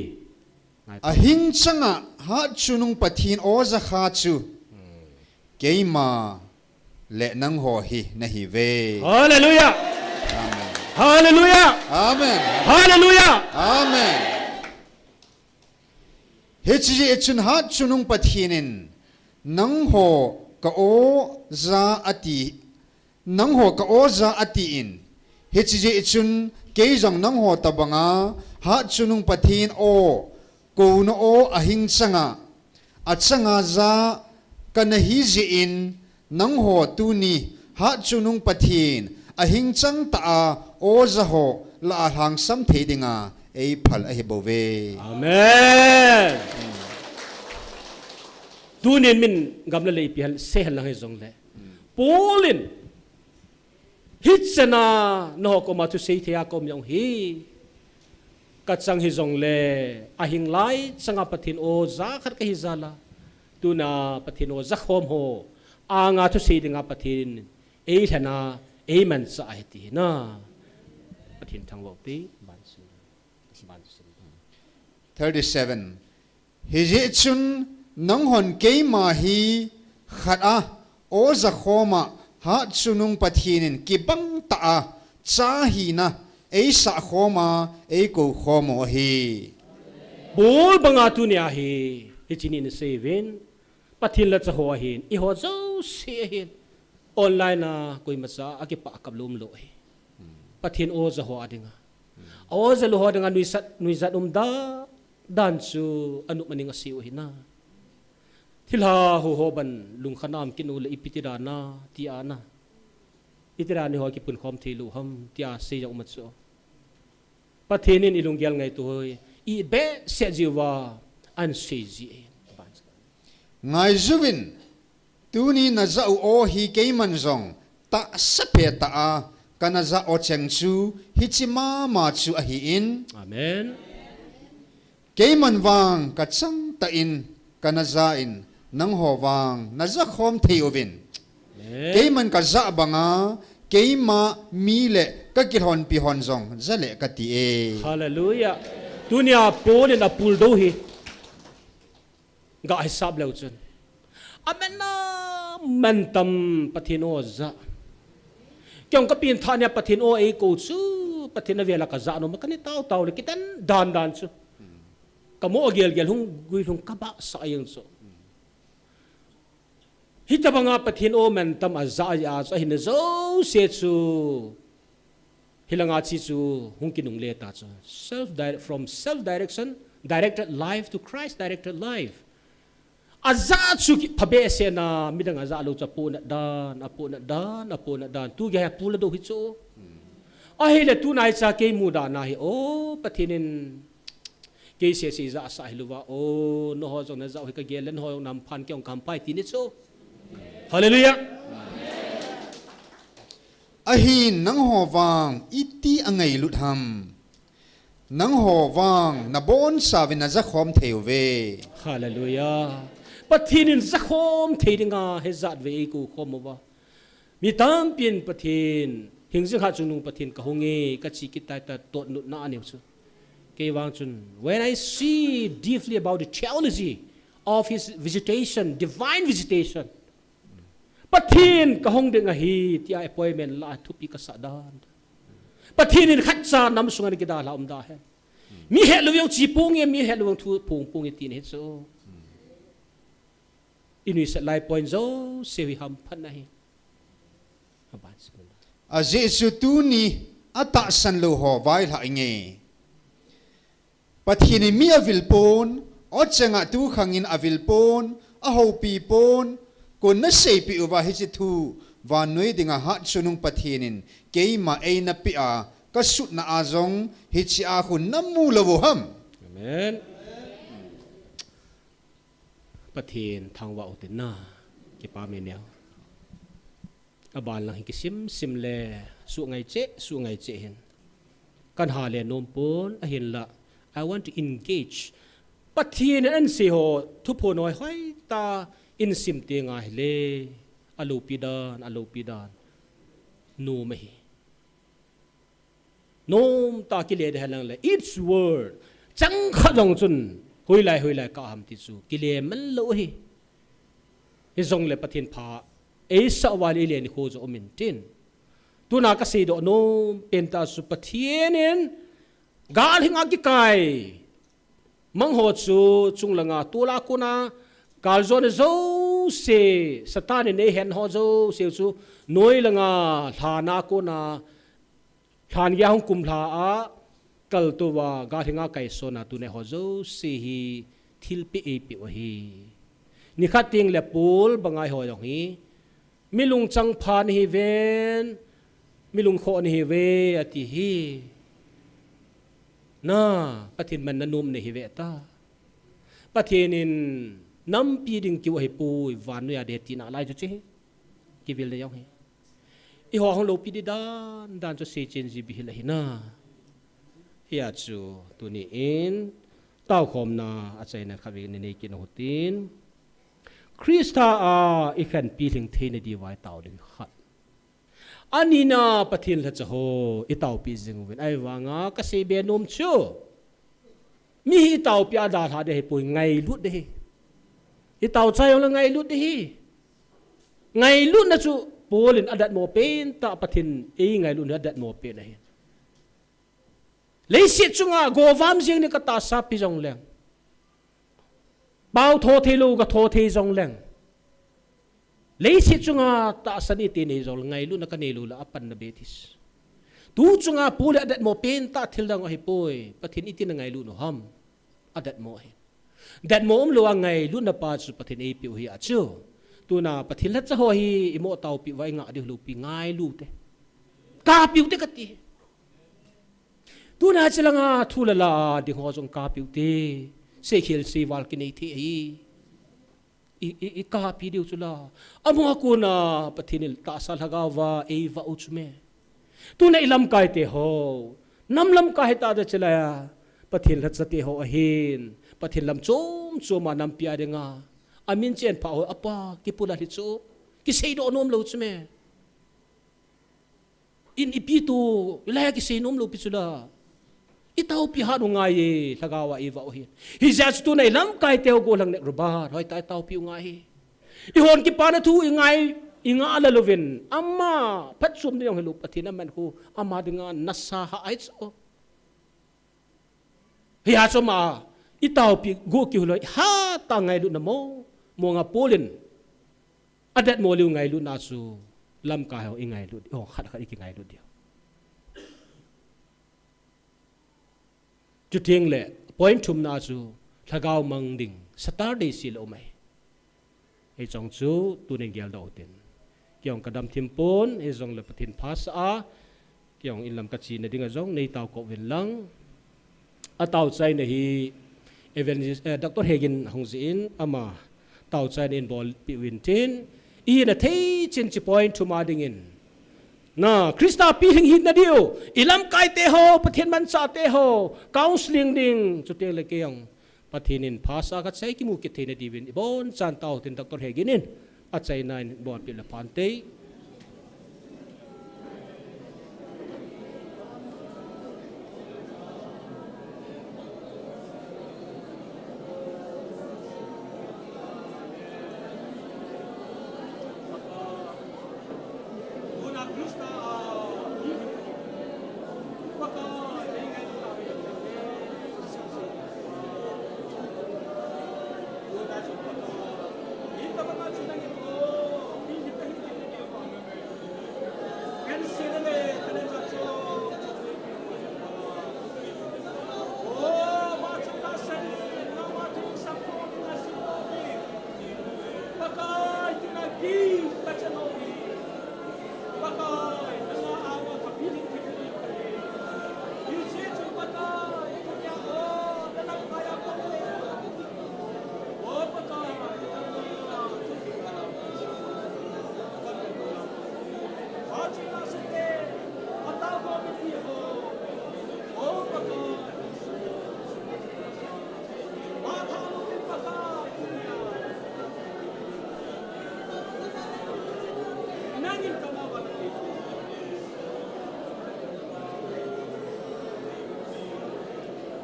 Ahing changa hatchungnung Pathen aw jakha chu, keima le nangho hi nahiuve. Hallelujah. Amen. Hallelujah. Amen. Hallelujah. Amen. Hiche jeh chun hatchungnung Pathen in nangho ka aw ja ati, nangho ka aw ja atin, hiche jeh chun kei jong nangho tobanga hatchungnung Pathen aw, kouna aw ahing changa, achanga ja kana hi jeh in, nangho tuni hatchungnung Pathen ahing chang tah a aw ja ho lah a lhangsam thei dinga eiphal ahi bouve. Amen. Tunin min gam le lei ipi hal, sei hal lang hijongle, Paul in hichena nangho koma thusei thei a kaum jong hi kachang hijongle, ahing lai changa Pathen o ja khat kahi jal a, tuna Pathen o jakhom ho anga thusei dinga Pathen eilhen a, eimanchah ahi ti hi na. Pathen thangvah pi. Thirty-seven. Hijeh chun nanghon keima hi khat a o jakhom a hatchungnung Pathen in kibang tah a cha hina eisah khom a eikou khom u ahi. Paul banga tunia hi, hiche ni nasei uvin, Pathen la cha ho ahin, eiho jouse ahin, online a koimacha akipah kap lou umlou ahi. Pathen o ja ho a dinga, o ja lou ho dinga nuisat, nuijat um da, dan chu anop maning asei u ahi na. Thilha ho ho ban lungkhat a um kit u le ipi ti dan a, ti a na. Iti dan a eiho kipunkhom thei lou ham, tia sei jong um a chu. Pathen in ilunggel ngaito ho hi, ibehseh jeh uva ahin sei ji e. Ngaijuvin, tuni najah u o hi keiman jong tahsa phe tah a kana jah o cheng chu hiche mama chu ahin. Amen. Keiman vang kachang tah in kana ja in, nangho vang naja khom thei uvin. Amen. Keiman kajah banga, keima mi le kakilhonpi hon jong ja le kati e. Hallelujah. Tunia Paul in apul dou hi, ga hisap leu chun, aman a, mantam Pathen o ja. Kei jong kapengthah nia Pathen o eikou chu, Pathen avel a kajah nom a kani taotao le kidan dan dan chu, kamo gelgel hung guilhung kabahsah jeng chu. Hitobanga Pathen o mantam ajah a chu, ahina jouse chu, hilanga chi chu hung kinungle ta chu. Self direct, from self direction, directed life to Christ directed life. Ajah chu ki, phabehseh na, midang ajah lou chu apohnat dan, apohnat dan, apohnat dan. Tu gei hi apul dou hi chu. Ahile tuna hiche kei mudan a hi, o, Pathen in kei sese ijahsah hilouva, o, nangho jong najah u hi kagel le, nangho jong namphan, kei jong kamphan ti ni chu. Hallelujah. Ahin nangho vang iti angailut ham? Nangho vang nabonchauvin najakhom thei uve. Hallelujah. Pathen in jakhom thei dinga hijat vei eikou khom uva. Mi tampin Pathen, hingjing hatchungnung Pathen kahung e, kachi kit tai tai totnutna anei u chu. Kei vang chun, when I see deeply about the theology of his visitation, divine visitation, Pathen kahung ding ahi, tia appointment la thupi kasah dan. Pathen in khatcha nam sunga eikidalha umda hen. Mi hetlou jong chi ponge, mi hetlou jong thu pong ponge tina hi chu. Inuisat lai point jouse hi hamphatna ahi. Aban sibun. Ajeh chu tuni atahsan lou ho vailhah inge. Pathen in mi avil pon, o chenga tukhangin avil pon, ahoupi pon, kon naseipeh uva hiche thu, vannoi dinga hatchungnung Pathen in keima eina peh a, kasutna a jong hiche a khun namu lou u ham? Amen. Pathen thangvah u tin na, kipa me neo. Aban lang hi kisim sim le, suh ngai cheh, suh ngai cheh hin. Kan ha le nom pon, ahinlah, I want to engage. Pathen in asei ho, thuphon hoi hoi ta, in sim teng ahile, aloupi dan, aloupi dan. Nom ahi. Nomtah a kile ding hen lang le, each word, chang khat jong chun, hoilai, hoilai kah ham ti chu, kile man lou ahi. Hijongle Pathen pha eisah uva le ile nikho jong um intin. Tuna kasei doh nom pen tah chu Pathen in, gal hinga kikai mang ho chu chung langa tol a kona, gal jona jouse, Satan in eihen ho jouse chu, noi langa lhan a kona, lhan geiya hung kumlha a, kaltou va, gal hinga kaisona tuna eiho jouse hi thilpeh eipeh u ahi. Nikhat teng le Paul banga eiho jong hi, mi lungchang pha nahiuven, mi lungkhoh nahiuve, ati hi. Na, Pathen man na nom nei hi ve ta. Pathen in nampi ding kiu ahi poi, van noiya ding tina lai chu chi hi. Kivil nei jong hi. Eiho hung loupi ding dan dan chu seichen ji bih hi la hi na. Hia chu tuni in taokhomna achaina khat vei nei kit u hitin. Christa a ikhenpi lhing theina diuva itao ding khat. Anina Pathen lhacha ho itaopi jing uvin. Ahivanga kasei be nom chu, mi hi itaopi a dalha ding ahipoi, ngailut ding ahi. Itao chai jongle ngailut ding ahi. Ngailutna chu Paul in adatmo pen tah, Pathen in eingailutna adatmo pen ahi. Leiset chunga govam jeng ding katahsa pi jongleng, pao tho theilou katho thei jongleng, leiset chunga tahsan iti nei jongleng, ngailutna kanei lou le apanna be thei. Tu chunga Paul in adatmo pen tah thil dang ahipoi, Pathen in iti na ngailut u ham? Adatmo ahi. Datmo umlou a ngailutna pa chu Pathen in eipeh u ahi a chu. Tuna Pathen lhacha ho hi imo taopi uva inga ding loupi, ngailu te. Kapiu te kati. Tuna chilanga thu le la ding ho jong kapiu te. Seikhel seival kinei thei ahi. I, i, ikapi diu chu la. Amaho a kona Pathen in tahsa lhagao va eivah u chu me. Tuna ilamkai te ho, nam lamkai hita ding chilai a, Pathen lhacha te ho ahin, Pathen lam chom chom a nampi a dinga amin chenpha ho apa kipula hi chu, kiseidoh nom lou chu me. In ipi tu, ilai a kisei nom lou pi chu la. Itaopi hat u ngai e, lhagao a eivah u ahin. Hijeh a chu tuna ilamkai te ho gollhang nek Robert, hoitah itaopi u ngai e. Ihon kipana thu ingai, inga la louvin, ama phatchom ding jong hilou, Pathen aman khu, ama dinga nasa ha ahi chu. Hia chu ama, itaopi go kihu lou, hatah ngailutna mo, mo nga Paul in adatmo lou ngailutna chu, lamkai ho ingailut, ihon khat khat ikingailut diu. Chuteng le, point thumna chu, lhagao mang ding, Saturday sil um ahi. Hichong chu, tunin geldoh u hitin. Kei jong kadam thim pon, hijongle Pathen phasah a, kei jong inlam kachena dinga jong, neitao kop uvin lang. Atao chaina hi, Evangelist, eh, Doctor Hegin hung jih in, ama, tao chaina in bolpeh uvin tin, ihina thei chan chu point thum a dingin. Na, Christa pilhing hina diu, ilamkai te ho, Pathen manchah te ho, counseling ding, chuteng le kei jong, Pathen in phasah a kachai kimu kit theina diuvin, ibonchan tao tin Doctor Hegin in, achaina in bolpeh le phante.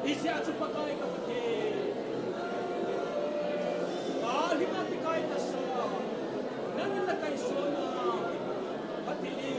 Hijeh a chu Pakai ka Pathen, ka lhinga kikai tasa, nangin na kaisona, ka tili.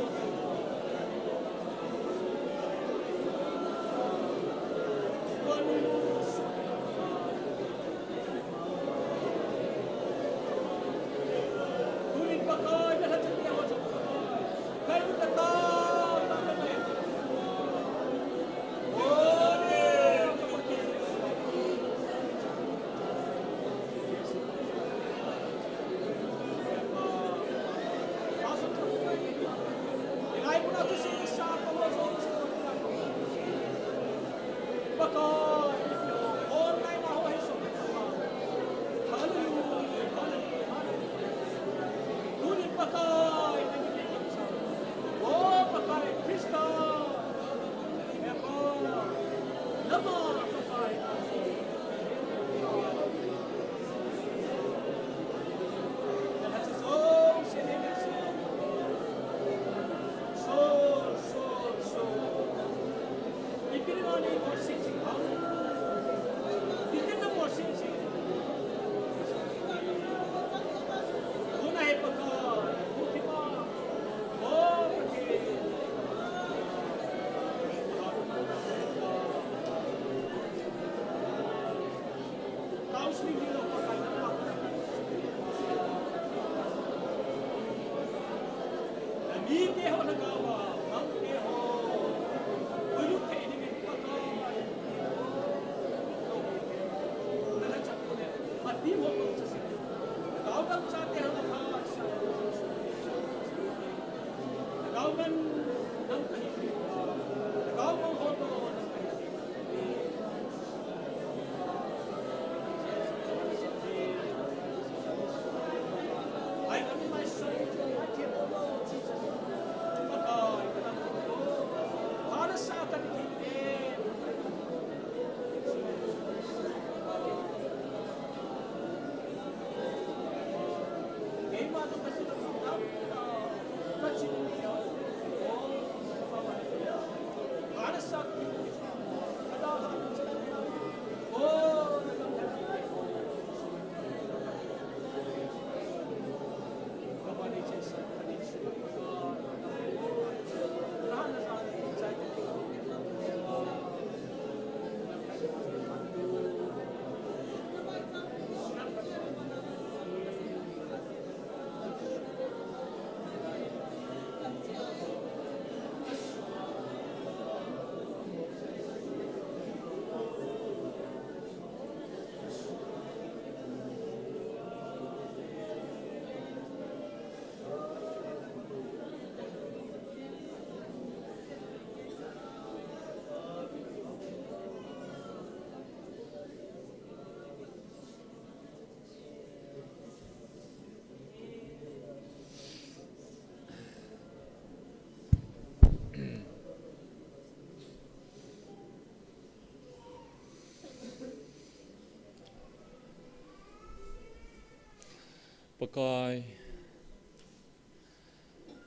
Pakai,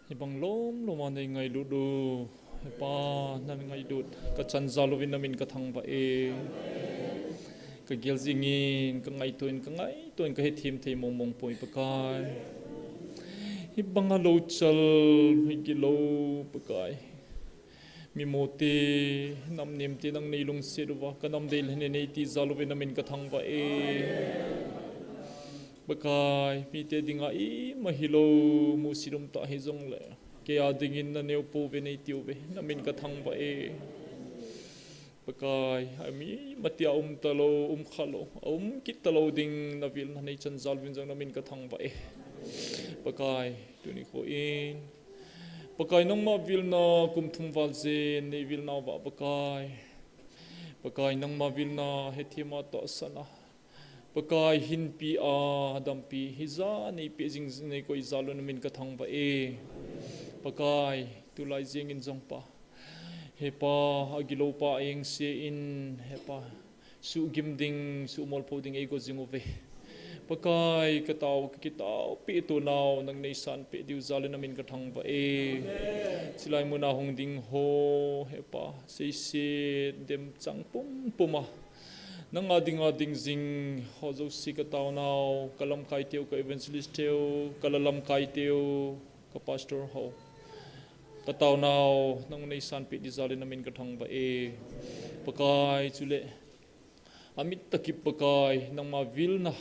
hibang lom lom a nei ngailut u, Hepa, nei ngailut, ka chan jal uvin na min ka thangvah e. Ka gel jingin, ka ngaito in, ka ngaito in, ka hethem thei mong mong poi Pakai. Hibang a lou chal, hi gilou Pakai. Mi mote, nam nemte nang nei lungset uva, ka nam dei le nei ti jal uvin na min ka thangvah e. Pakai, mite dinga ima hilou, musit um tah hijongle, kei a dingin na neo pouve nei ti uve, na min ka thangvah e. Pakai, a mi mati a um talou, um khalou, a um kit talou ding na vilna nei chan jal uvin jong na min ka thangvah e. Pakai, tuni kho in, Pakai nangma vilna kum thum val jen nei vilna uva Pakai. Pakai nangma vilna hethem a tahsan a. Pakai hinpi a dampi hija nei peh jing nei koi jal un na min ka thangvah e. Pakai tulai jeng in jong Pa. Hepa, a gilou pa a engse in, Hepa, suhgim ding, suhmolpho ding eigo jing uve. Pakai, ka tao, ka kitaopeh to nau, nang nei sanpeh diu jal in na min ka thangvah e. Chilai mun a hung ding ho, Hepa, seiset, dem chang pum pum a. Nang a dinga ding jing ho jouse ka tao nau, ka lamkai teu, ka evangelist teu, ka la lamkai teu, ka pastor ho. Ka tao nau, nang nei sanpeh di jal in na min ka thangvah e. Pakai chule, a mit tah kip Pakai, nangma vilna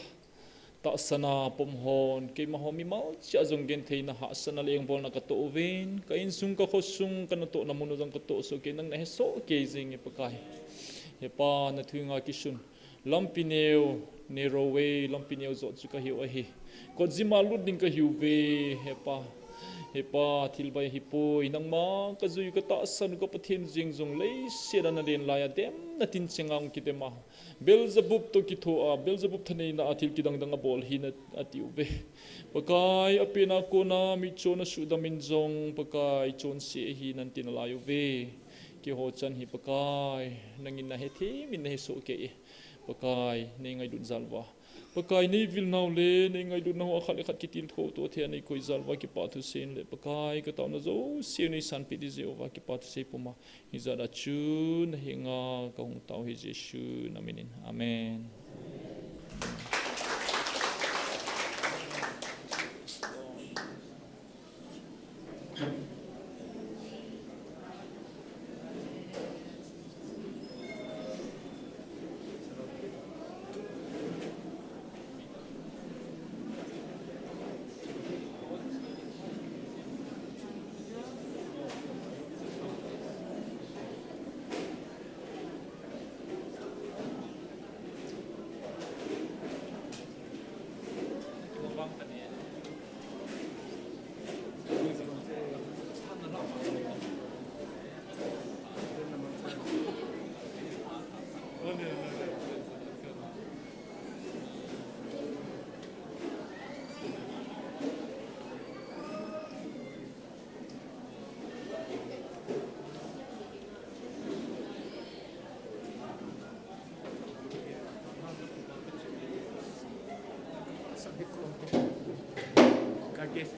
tahsan a pom hon, keima ho mimal cheh a jong gentheina hahsatna le engbolna ka toh uvin, ka insung ka khosung, ka natohna mun u jong ka toh soh kei, nang na he soh kei jing e Pakai. Hepa na thu nga kisun. Lampi neo, narrow way, lampi neo jot chu ka hiu ahi. Kotjima lut ding ka hiuve, Hepa. He Pa, thil bai hi poi, nangma kajui u katahsan u ka Pathen jeng jong leiset a nalen lai a demna tincheng a hung kidem a. Beelzebub toh kitho a, Beelzebub thaneina a thil kidang dang abol ahi nati uve. Pakai, apen a kona mitchon asuhdam in jong, Pakai, chonse ahi nanti nalai uve. Keiho chan hi Pakai, nangin nahethem in nahesoh kei e. Pakai, nei ngailut jal uva, Pakai, nei vilna u le nei ngailutna u a khat le khat kitilkhou to thei a nei koi jal uva kipa thusei in le, Pakai, kataona jouse u nei sanpeh ding jeh uva kipa thusei puma, hijat a chu nahenga kahung tao hi Jesu namin in. Amen. Ka guest